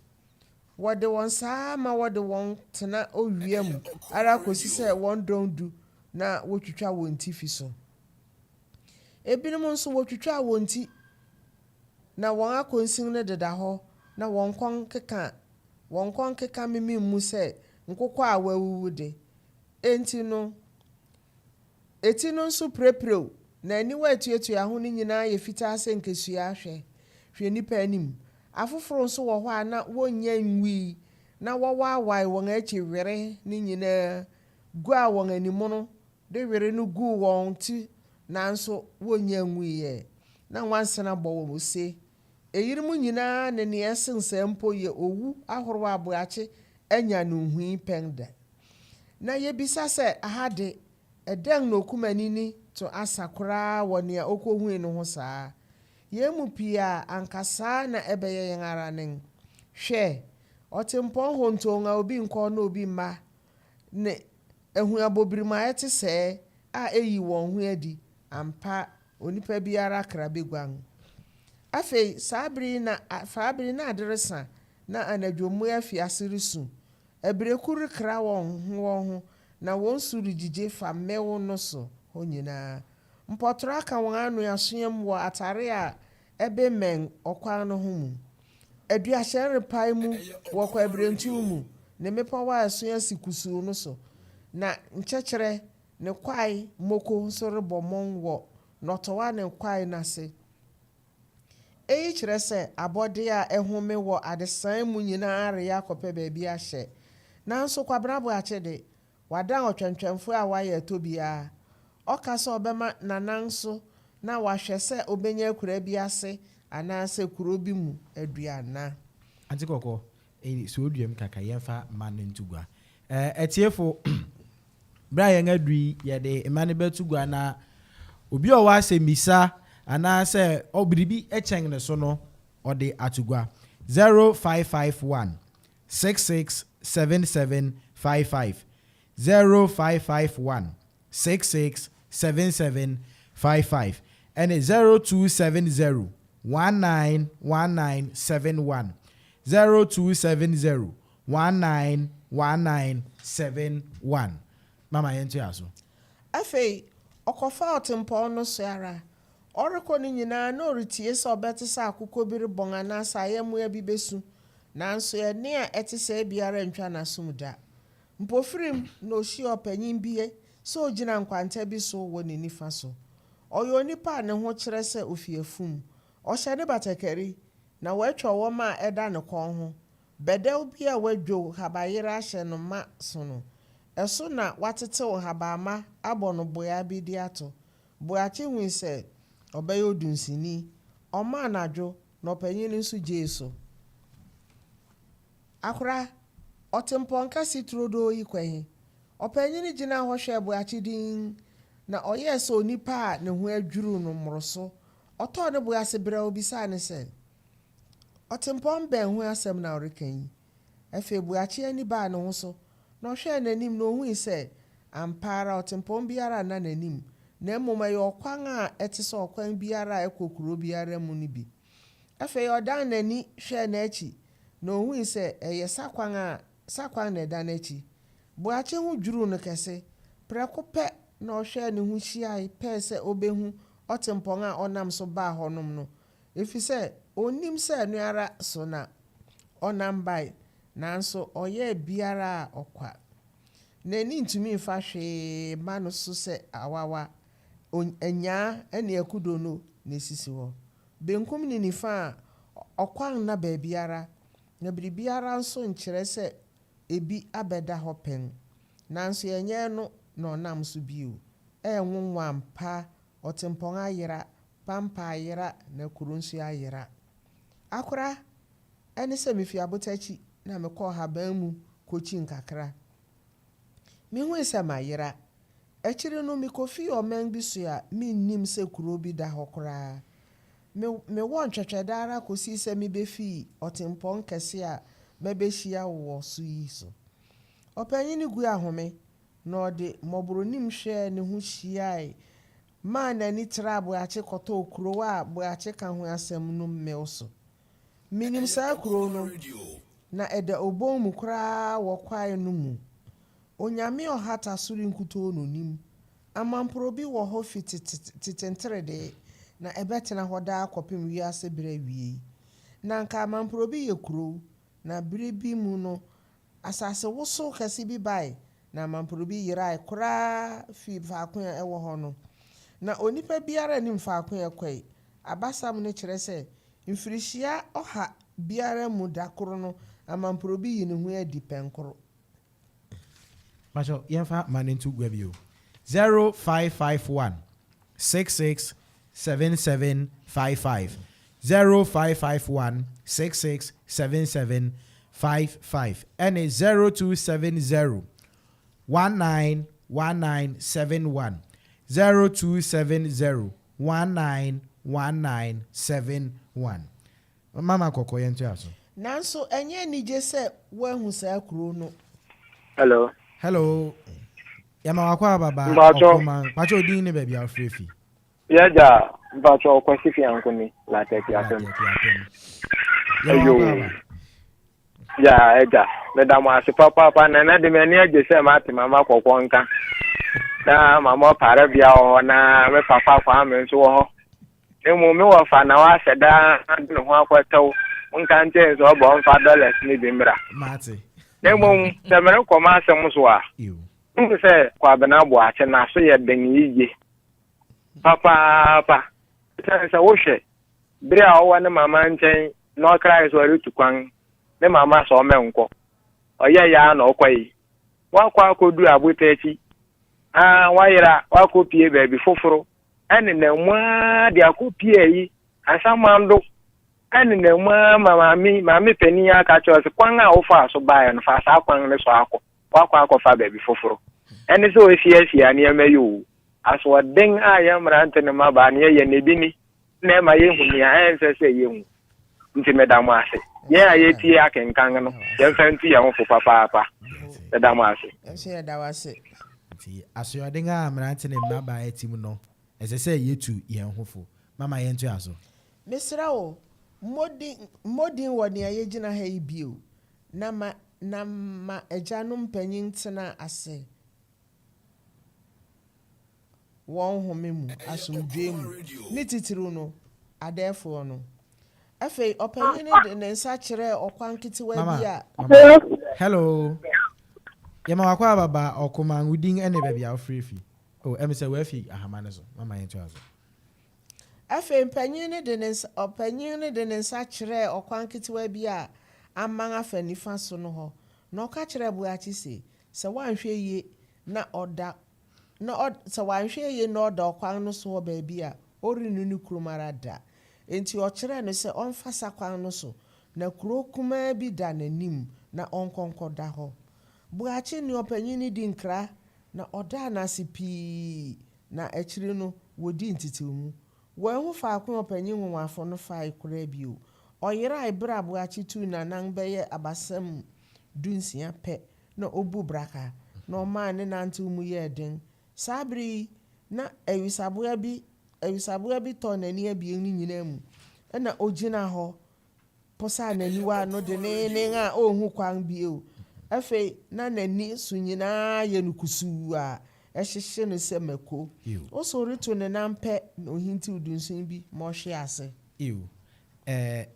Wɔde wɔn saa ara ma wɔde wɔn tena owia mu ara kosi sɛ wɔn dɔn du na wotwitwa wɔn ti fi so. Ebinom nso wotwitwaa wɔn ti na wɔn akɔnsin no deda hɔ na wɔn kɔn keka wɔn kɔn keka memem mu sɛ nkokɔ a wɔawuwu de. Enti no, eti no nso pirepirew na aniwa a etuatua ho no nyinaa yɛ fitaa sɛ nkesua. Hwɛ, hwɛ nnipa anim. Afoforo nso wɔ hɔ a na wonnya nwui na wɔwaawae wɔn akyi were no nyinaa guaa wɔn animono de were no guu wɔn ti nanso wonnya nwui ɛ, na nwansena bɔ wɔn ose. Eyinom nyinaa ne nea ɛsen saa mpo yɛ owu ahorow a Boakye anya no nhui pɛn da. Na yebisa sɛ, aha de, ɛdɛn na okumani to asa koraa wɔ nea okohui no ho saa? Yɛn mu pii a anka saa na ɛbɛyɛ yɛn ara nen. Hwɛ! Ɔtempɔn hontonn a obi nkɔ na obi mma, ne ahuabobirim a ɛte sɛɛ a eyi wɔn ho adi, ampa, onipa biara kra beguan. Afei, saa bere yi na saa bere yi na ade resa, na anadwo mmoa afi ase resu. Abireku rekra wɔn ho wɔn ho, na wɔn su regyigye fa mmɛw no so hɔ nyinaa. Mpɔtorɔ aka wɔn ano asoɛm wɔ atare a ɛbemmɛn ɔkwan no ho mu. Aduahyɛn repae mu wɔ kwaebirentuw mu ne mmepɔw a ɛso asi kusuu no so. Na nkyɛkyerɛ ne kwae mmoko nso rebɔ mmɔn wɔ nnɔtowa ne kwae no ase. Eyi kyerɛ sɛ abɔde a ɛhome wɔ adesae mu nyinaa reyɛ akɔpɛ baabi ahyɛ. Nanso Kwabena Boakye de, wadan ɔtwɛntwɛnfo a wayɛ ɛtɔ biara. Ɔka sɛ ɔbɛma n'anan so na wahwɛ sɛ obenya akuraa bi ase anaasɛ kurow bi mu aduanna. Ante kɔkɔ, eh, sɛ odua mu kakra, yɛmfa mma no nto gua. Eh, atiefo, bere a yɛn adu yi, yɛde mma no bɛto gua na obi a ɔwɔ asɛmmisa anaasɛ biribi kyɛn ne so no, ɔde ato gua. 0551 667755 0551 667755 ɛne 0270 191971 0270 191971. Mama, yɛntoa so. Afei, ɔkɔfaa ɔtempɔn no so ara. Ɔrekɔ no nyinaa na ɔretie sɛ ɔbɛte sɛ akokɔ bi rebɔn anaasɛ ayɛmmoa bi besu, nanso ɛnne a ɛte sɛɛ biara antwa n'asom da. Mpofirim na ohyiaa ɔpanyin bi sɛ ogyina nkwanta bi so wɔ ne nifa so. Ɔyɛ onipa a ne ho kyerɛ sɛ ofi afum. Ɔhyɛ ne batakari, na watwa ɔwɔm a ɛda ne kɔn ho. Bɛdɛw bi a wadwow habayere ahyɛ no ma so no, ɛso na watetew nhabamma abɔ no boa bi de ato. Boakye hui sɛ ɔbɛyɛ odunsini. Ɔmaa no adwo na ɔpanyin no nso gyee so. Akora, ɔtempɔn kɛse turodoo yi kɔ he? Ɔpanyin no gyinaa hɔ hwɛɛ Boakye dinn, na ɔyɛɛ sɛ onipa a ne ho adwiriw no mmoroso. Ɔtɔɔ ne bo ase brɛoo bisaa no sɛ, Ɔtempɔn bɛn ho asɛm na woreka yi? Afei Boakye ani baa ne ho so, na ɔhwɛɛ n'anim na ohui sɛ ampa ara ɔtempɔn biara nna n'anim, na mmom ɛyɛ ɔkwan a ɛte sɛ ɔkwan biara a ɛkɔ kurow biara mu no bi. Afei ɔdan n'ani hwɛɛ n'akyi, na ohui sɛ ɛyɛ sakwan a sakwan na ɛda n'akyi. Boakye ho dwiriw no kɛse. Prɛko pɛ na ɔhwɛɛ ne ho hyiae pɛe sɛ obehu ɔtempɔn a ɔnam so baa hɔnom no, efisɛ onnim sɛ ɛno ara so na ɔnam bae, nanso ɔyɛɛ biara a ɔkwa. N'ani ntumi mfa hwee mma no so sɛ awawa, anyaa ne akudono na esisi hɔ. Benkum ne nifa a, ɔkwan nna baabiara, na biribiara nso nkyerɛ sɛ ebi abɛda hɔ pɛn. Nanso ɛnyɛ ɛno na ɔnam so bio. Ɛyɛ nwonwa ampa, ɔtempɔn ayera, pampa ayera, na kuro nso ayera. Akora, ɛne sɛ mifi abotakyi na mekɔɔ haban mu kokyin kakra. Mihui sɛ mayera. Akyiri no mikofii ɔman bi so a minnim sɛ kurow bi da hɔ koraa. Me mewɔ ntwɛtwɛdɛ ara kosii sɛ mibefii ɔtempɔn kɛse a mabehyia wo wɔ so yi so. Ɔpanyin no gui ahome, na ɔde mmɔborɔnim hwɛɛ ne ho hyiae maa n'ani traa Boakye kɔtɔɔ kurow a Boakye ka ho asɛm no mmɛw so. Minim saa kurow no, na ɛda obon mu koraa wɔ kwae no mu. Onyame ɔhata soro nkutoo na onim. Amamporow bi wɔ hɔ fi tete nteredee, na ɛbɛtena hɔ daa kɔpem wiase bere awiei. Na anka Amamporow bi yɛ kurow, na bere bi mu no asasewosow kɛse bi bae na Amamporow bi yerae koraa fii faako a ɛwɔ hɔ no. Na onipa biara nnim faako a ɛkɔe. Abasɛm no kyerɛ sɛ mfirihyia ɔha biara mu da koro no Amamporow bi yi ne ho adi pɛnkoro. Pacho, yɛmfa ma no nto gua bio. 0551 66 7755 0551 66 7755 ɛne 0270 191971 0270 191971. Mama kɔkɔ, yɛntoa so. Nanso ɛnyɛ anigye sɛ woahu saa kurow no. Hello. Hello, yɛma wakɔ ababa. Mpacho. Ɔkoma mpacho, odin ne baabi a wofrɛ fi? Yɛgya, mpacho, Kwasi Fianko ni Latɛki apem. Latɛki apem, yɛma Ayo. wakɔ aba. Ya ɛgya, meda mo ase papaapa na ɛnɛ de m'ani agye sɛ mate mama kɔkɔ nka. Na mama ɔpare bea wɔ hɔ na me papa Kwame nso wɔ hɔ. Mmom me wɔfa na wahyɛ daa de ne ho akɔtɛw nka nkyɛn sɛ ɔbɔ ɔmfa dollars ne bi mmra. Mate. Na mmom sɛ merekɔ m'asɛm so a, Ew. Wohu sɛ Kwabena Boakye n'aso yɛ den yiye papaapa. Esiane sɛ wohwɛ bere a ɔwɔ ne mama nkyɛn na ɔkrae sɛ ɔretu kwan, ne mama sɛ ɔmmɛnkɔ. Ɔyɛe ara na ɔkɔe. Wakɔ akodu abotakyi, aa, wayera, wakɔpue baabi foforo, ɛnenam mu ara de akɔpue ayi, Asamando, ɛnenam mu ara ma maame, maame panin aka kyerɛ sɛ kwan a wofaa so baeɛ no, fa saa kwan no so akɔ. Wakɔ akɔfa baabi foforo. Ɛne sɛ ɔasiasia nneɛma yi oo. Asoɔden a yɛn mmerante ne mmabaa no yɛyɛ no, ebi ni na ɛma yehu nea ɛnsɛ sɛ yehu. Nti meda mo ase. Yɛn a yɛtie akenkan no, yɛmfa ntu yɛn ho fo papaapa. Meda mo ase. Yɛn nso yɛda wo ase. Nti asoɔden a mmerante ne mmabaa atim no, ɛsɛ sɛ yetu yɛn ho fo. Mama yɛntoa so. Mesrɛ wo, mmɔ din, mmɔ din wɔ nea yegyina ha yi bio, na ma, na ma agyanom mpanyin ntena ase wɔn home mu, asomdwoe mu, ne titiriw no, adɛɛfoɔ no. Afei ɔpanyin no de ne nsa kyerɛɛ ɔkwan ketewaa Mama, bi a. mama. Hello. Yɛma wakɔ aba ba ɔkoman wo din ne baabi a wofrɛ fi. Oh, ɛmi sɛ wafi ahama no so. Mama yɛntoa so. Afei mpanyin no de ne nsa, ɔpanyin no de ne nsa kyerɛɛ ɔkwan ketewaa bi a aman afa nifa so no hɔ, na ɔka kyerɛɛ Boakye se, sɛ wanhwɛ yie na ɔda na ɔ sɛ wanhwɛ yie na ɔda ɔkwan no so hɔ baabi a, ɔrennu ne kurom ara da. Enti ɔkyerɛɛ no sɛ ɔmfa sa kwan no so, na kurow kumaa bi da n'anim na ɔnkɔ nkɔda hɔ. Boakye ne ɔpanyin no dii nkra, na ɔdaa no ase pii, na akyiri no wodii ntetewmu. Wanhu faako a ɔpanyin nwonwafo no fae koraa bio. Ɔyerae bere a Boakye tuu n'anan bɛyɛ abasam dunsia pɛ na obu braka, na ɔmaa ne nantew mu yɛɛ den. Saa bere yi, na awisaboa bi awisaboa bi tɔɔ n'ani abien no nyinaa mu, ɛnna ogyinaa hɔ posaa n'aniwa ano denneennen a onhu kwan bio. Afei na n'ani so nyinaa yɛ no kusuu a ɛhyehye no sɛ mako. Oso reto ne nan pɛ na ohintiw dunsin bi ma ɔhwee ase. Ew. Eh,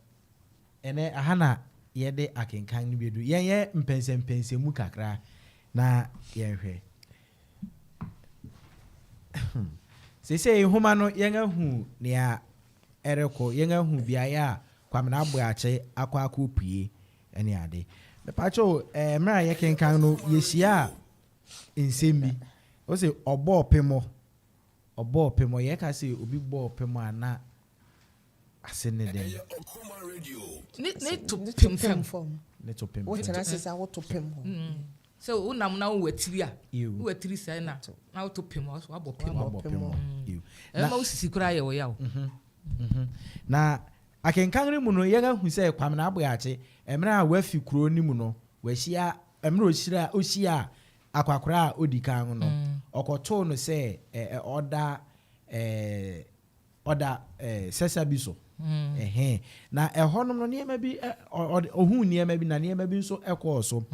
Ɛnnɛ, ɛha na yɛde akenkan no bedu. Yɛnyɛ mpɛnsɛmpɛnsɛmu kakra na yɛnhwɛ. Seesei nhoma no, yɛahu nea ɛrekɔ, yɛahu beaeɛ a Kwamina Aboakye akɔ akɔpue ne ade. Mepakyɛw, eh, mmerɛ a yɛkenkan no, yɛhyiaa nsɛm bi. Wose ɔbɔɔ pemmɔ, ɔbɔɔ pemmɔ. Yɛka sɛ obi bɔɔ pemmɔ a na Ase ne dɛn? Ne ne to pem fam. Ne to pem fam. Wotena ase sɛ woto pem hɔ. Mm. Sɛ wonam na wowɔ atiri a, wowɔ atiri sɛɛ na na woto pem hɔ, wabɔ pem. Wabɔ pem hɔ. Mm. Ɛma wo sisi koraa yɛ ɔyaw. Mhm. Mhm. Na akenkan no mu no, yɛn ahu sɛ Kwamina Aboakye, mmerɛ a wafi kuro no mu no, wahyia, mmerɛ ɔhyira, ɔhyia akwakora a ɔdi kan no, mm. ɔkɔtoo no sɛ ɔda ɛɛ ɔda eh, sɛsa bi so. Ɛhɛn. Na ɛhɔnom no nneɛma bi ɛ, ɔ, ɔhuu nneɛma bi na nneɛma bi nso kɔɔ so.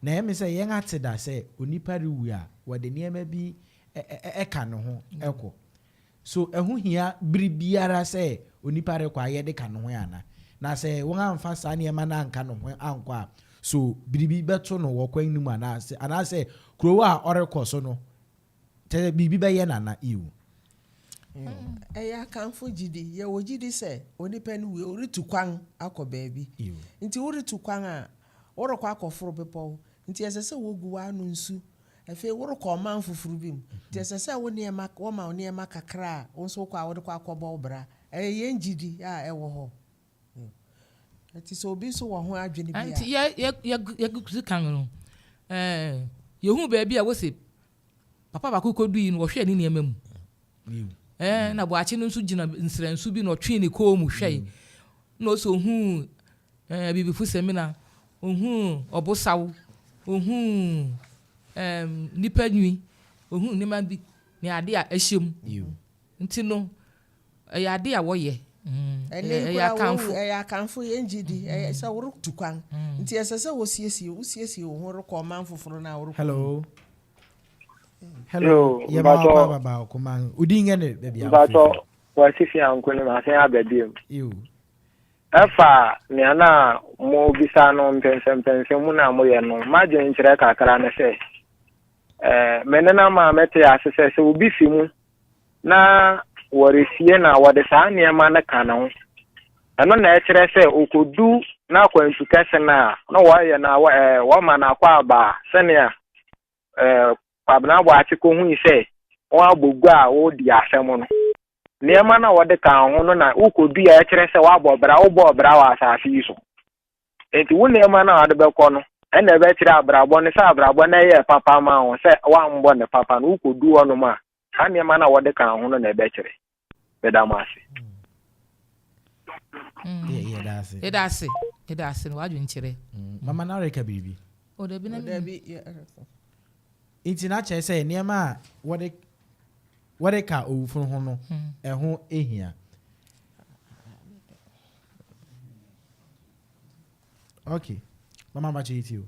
Na ɛyɛ me sɛ yɛn ate da sɛ onipa rewu a, wɔde nneɛma bi ɛ, ɛ, ka ne ho kɔ. So ɛho hia bere biara sɛ onipa rekɔ a yɛde ka ne ho ana? Na sɛ wɔamfa saa nneɛma no anka ne ho ankɔ a, so biribi bɛto no wɔ kwan no mu anaasɛ, anaasɛ kurow a ɔrekɔ so no, Kyerɛ sɛ biribi bɛyɛ Nana Ew. Ɛyɛ Akanfo gyidi. Yɛwɔ gyidi sɛ onipa no wui a, ɔretu kwan akɔ baabi. Nti woretu kwan a, worekɔ akɔforo bepɔw. Nti ɛsɛ sɛ wogu w'ano nsu. Afei worekɔ ɔman foforo bi mu. Nti ɛsɛ sɛ wo nneɛma, wɔma wo nneɛma kakra a wo nso wokɔ a wode kɔ akɔbɔ wo bra. Ɛyɛ yɛn gyidi a ɛwɔ hɔ. Nti sɛ obi nso wɔ ho adwene bi a. Nti yɛ yɛ yɛ yɛdzi kan no, ɛɛ yehuu beebi a wose papa baako kodui no wɔhwɛɛ ne nneɛma mu. Ɛɛ na Boakye no nso gyina nsrɛnso bi na ɔtwee ne kɔn mu hwɛe. Na ɔsɛ ohuu ɛɛ abibifo samina, ohuu ɔbosaw, ohuu ɛɛm nnipa nwi, ohuu nneɛma bi ne ade a ɛhyɛ mu. Nti no, ɛyɛ ade a wɔyɛ. Ɛnnɛ yi Ɛyɛ koraa wɔwu, Akanfo. ɛyɛ Akanfo yɛn gyidi, ɛyɛ sɛ woretu kwan. Nti ɛsɛ sɛ wosiesie, wosiesie wo ho rekɔ ɔman foforo no a worekɔ no mu. Hello. Hello. Yo, Yɛ ma mpatsɔ, wakɔ ababa ɔkoma. Odi nyɛ ne baabi a mpatsɔ, wofiri. wɔasi fi anko no masen aba biom. Ew. Ɛfa nea na mobisa no mpɛnsɛmpɛnsɛmu no a moyɛ no, m'adwene nkyerɛ kakra ne sɛ, Eh, me nena maa metee ase sɛ sɛ obi fi mu na wɔresie no a, wɔde saa nneɛma no ka ne ho. Ɛno na ɛkyerɛ sɛ okodu n'akwantu kɛse no a, na wɔyɛ no a, eh, wɔma no akwaaba a sɛnea eh, Kwabena Boakye kohui sɛ wɔabɔ gua a wɔredi asɛm no. Nneɛma no a wɔde ka ho no na wokodu a ɛkyerɛ sɛ woabɔ bra, wobɔɔ bra wɔ asase yi so. Enti wo nneɛma no a wode bɛkɔ no na ɛbɛkyerɛ abrabɔ no sɛ abrabɔ no yɛɛ papa maa wo, sɛ woambɔ no papa no, wokɔdu hɔnom a, saa nneɛma no a wɔde kaa ho no na ɛbɛkyerɛ. Meda mo ase. Yɛda ase. Yɛda ase. Yɛda ase no w'adwenkyerɛ. Mama na reka biribi. O dabi na Dabi. Nti na kyerɛ sɛ nneɛma a wɔde wɔde ka owufo ho no ɛho hia. Okay. Mama ba kyerɛ ti o.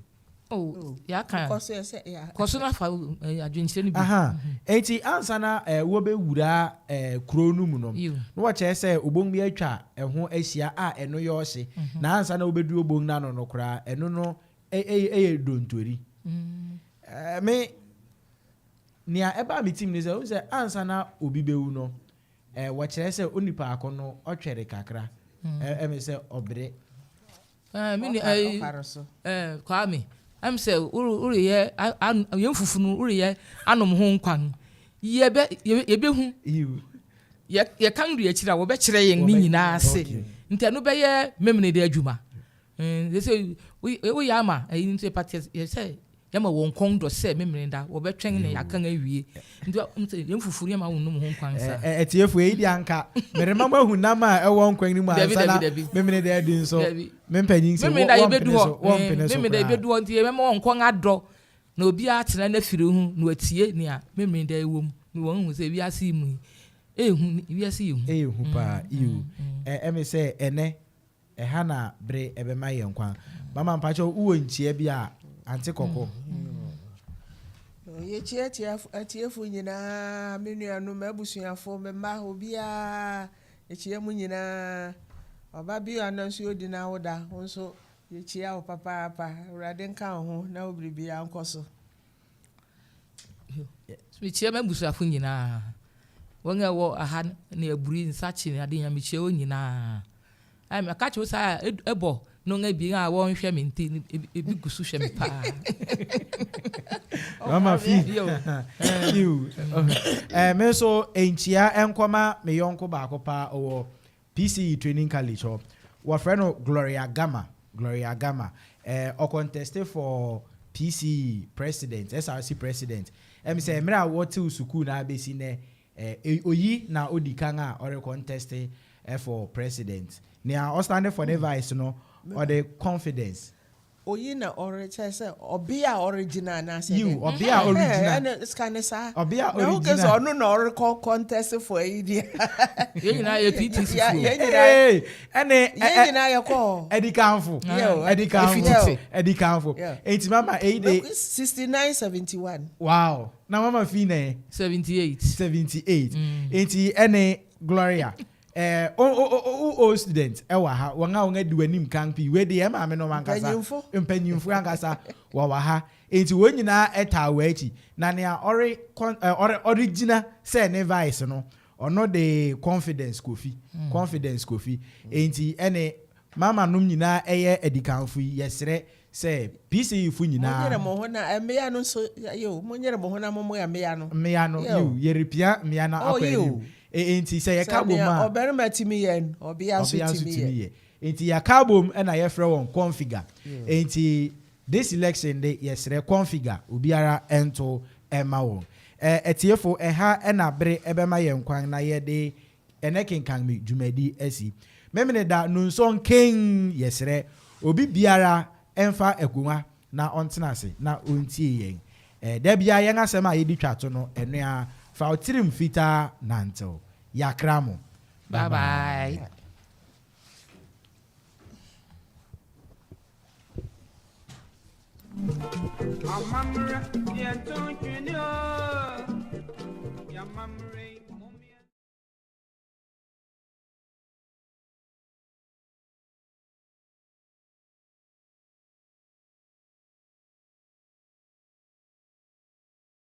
Oh, yɛaka. Kɔ so sɛ ya. Kɔ so na fa eh, adwenkyerɛ no bi. Aha. Enti ansa na eh, wɔbɛwura eh, kuro no mu no, Yiw. na wɔkyerɛ sɛ obon bi atwa ɛho ahyia a ɛno yɛ ɔhye. Na ansa na wobɛduru obon no ano no koraa, ɛno no ɛyɛ dontori. Eh, me, nea ɛbaa me tim ne sɛ, wohu sɛ ansa na obi bɛwu no, Eh, wɔkyerɛ sɛ onipa ko no ɔtwɛre kakra. Ɛ ɛme sɛ ɔbrɛ. Eh, me nua, eh, eh, Kwame, ɛm sɛ woreyɛ yɛn fufu no woreyɛ anom ho nkwan. Yɛbɛ yɛbɛhu. Yɛ yɛkan du akyiri a wɔbɛkyerɛ yɛn ne nyinaa ase. Nti ɛno bɛyɛ Memeneda adwuma. Sɛ woyɛ ama ɛyi nso yɛpa yɛ sɛ yɛma wɔn kɔn dɔ sɛ Memeneda wɔbɛtwɛn na yɛakan awie. Nti yɛn fufu no yɛma wɔn nom ho nkwan saa. Atiefo eyi deɛ anka merema mo ahu nam a ɛwɔ nkwan no mu ansa na Memeneda adi nso. Me mpanyin sɛ wɔmpene so wɔmpene so koraa. Memeneda yɛbɛdu hɔ nti yɛbɛma wɔn kɔn adɔ na obiara atena n'afiri ho na watie nea Memeneda ɛwɔ mu na wɔn ahu sɛ wiase yi mu yi ɛyɛ hu, wiase yɛ hu. Ɛyɛ hu paa, yiw. Ɛme sɛ ɛnɛ Ɛha na bere ɛbɛma yɛn kwan. Mama mpakyɛw wowɔ nkyia bi a ante kɔkɔ. Yɛkyia atiefo nyinaa, me nuanom, m'abusuafo, me mma, obiara, yɛkyia mo nyinaa. Ɔba bi a ɔno nso ɔdi n'awoda, wo nso yɛkyia wo papaapa. Awurade nka wo ho na wo biribiara nkɔ so. Mekyia m'abusuafo nyinaa. Wɔn a ɛwɔ aha ne aburi, nsakye ne ade nyinaa, mekyia wɔn nyinaa. Ɛɛ maka kyerɛ wo saa a, ɛbɔ nnɔn abien a wɔnhwɛ me nti, ebi gu so hwɛ me paa. Mama fi. Yiw. Ɛɛ me nso nkyia nkɔma me yɔnko baako paa ɔwɔ PCE Training College hɔ. Wɔfrɛ no Gloria Gama. Gloria Gama. Eh, ɔkɔntɛste for PCE president, SRC president. Ɛm sɛ mmerɛ a wɔtew sukuu no abɛsi nnɛ, eh, oyi na odi kan a ɔrekɔntɛste eh, for president. Nea ɔstande for ne vice no, ɔde confidence. Oyi na ɔre kyerɛ sɛ ɔbea a ɔregyina anaasɛ Yiw, dɛn? ɔbea a ɔregyina. Ɛhɛn, ɛne sika ne saa. Ɔbea a Na woka sɛ ɔregyina. ɔno na ɔrekɔ contest for ayi deɛ. Yɛn nyinaa yɛ PTC Ya- foɔ. Yɛn nyinaa Ee, ɛne ɛ- yɛn ɛ- nyinaa yɛkɔ hɔ. Adikanfo. Yeah, o, Adikanfo. Efi tete. Adikanfo. Yeah. Enti mama eyi de 69 71. wow. Na mama fi na ɛ 78. 78. Enti ɛne Gloria. Eh, o o o o old student ɛwɔ ha. Wɔn a wɔn adi wɔn anim kan pii. Wei de yɛn maame nom ankasa. Mpanyimfo. Mpanyimfo ankasa wɔwɔ ha. Enti wɔn nyinaa ɛtaa wɔn akyi. Na nea ɔre kɔn ɛ ɔre ɔregyina sɛ ne vice no, ɔno de confidence Kofi. Confidence Kofi. Enti ɛne mama nom nyinaa ɛyɛ adikanfo yi yɛsrɛ sɛ PCE fo nyinaa. Monyere mo ho na mmea no nso yo monyere mo ho na mommoa mmea no. Mmea no yiw yɛrepia mmea no Oh, akɔ yiw. anim. E enti sɛ yɛka bom Sɛnea a. ɔbarima tumi yɛ no, ɔbea nso Ɔbea nso tumi tumi yɛ. yɛ. Enti yɛaka abom na yɛfrɛ wɔn configure. Enti this election de yɛsrɛ configure obiara nto mma wɔn. Ɛ atiefo ɛha na bere bɛma yɛn kwan na yɛde Ɛnɛ kenkan me dwumadi asi. Memeneda nunson kenn yɛsrɛ obi biara mfa akongua na ɔntena ase na ɔntie yɛn. Ɛ da biara yɛn asɛm a yɛdi twa to no ɛno ara, fa wo tirim fitaa nantew. Yɛakra mo. Bye bye.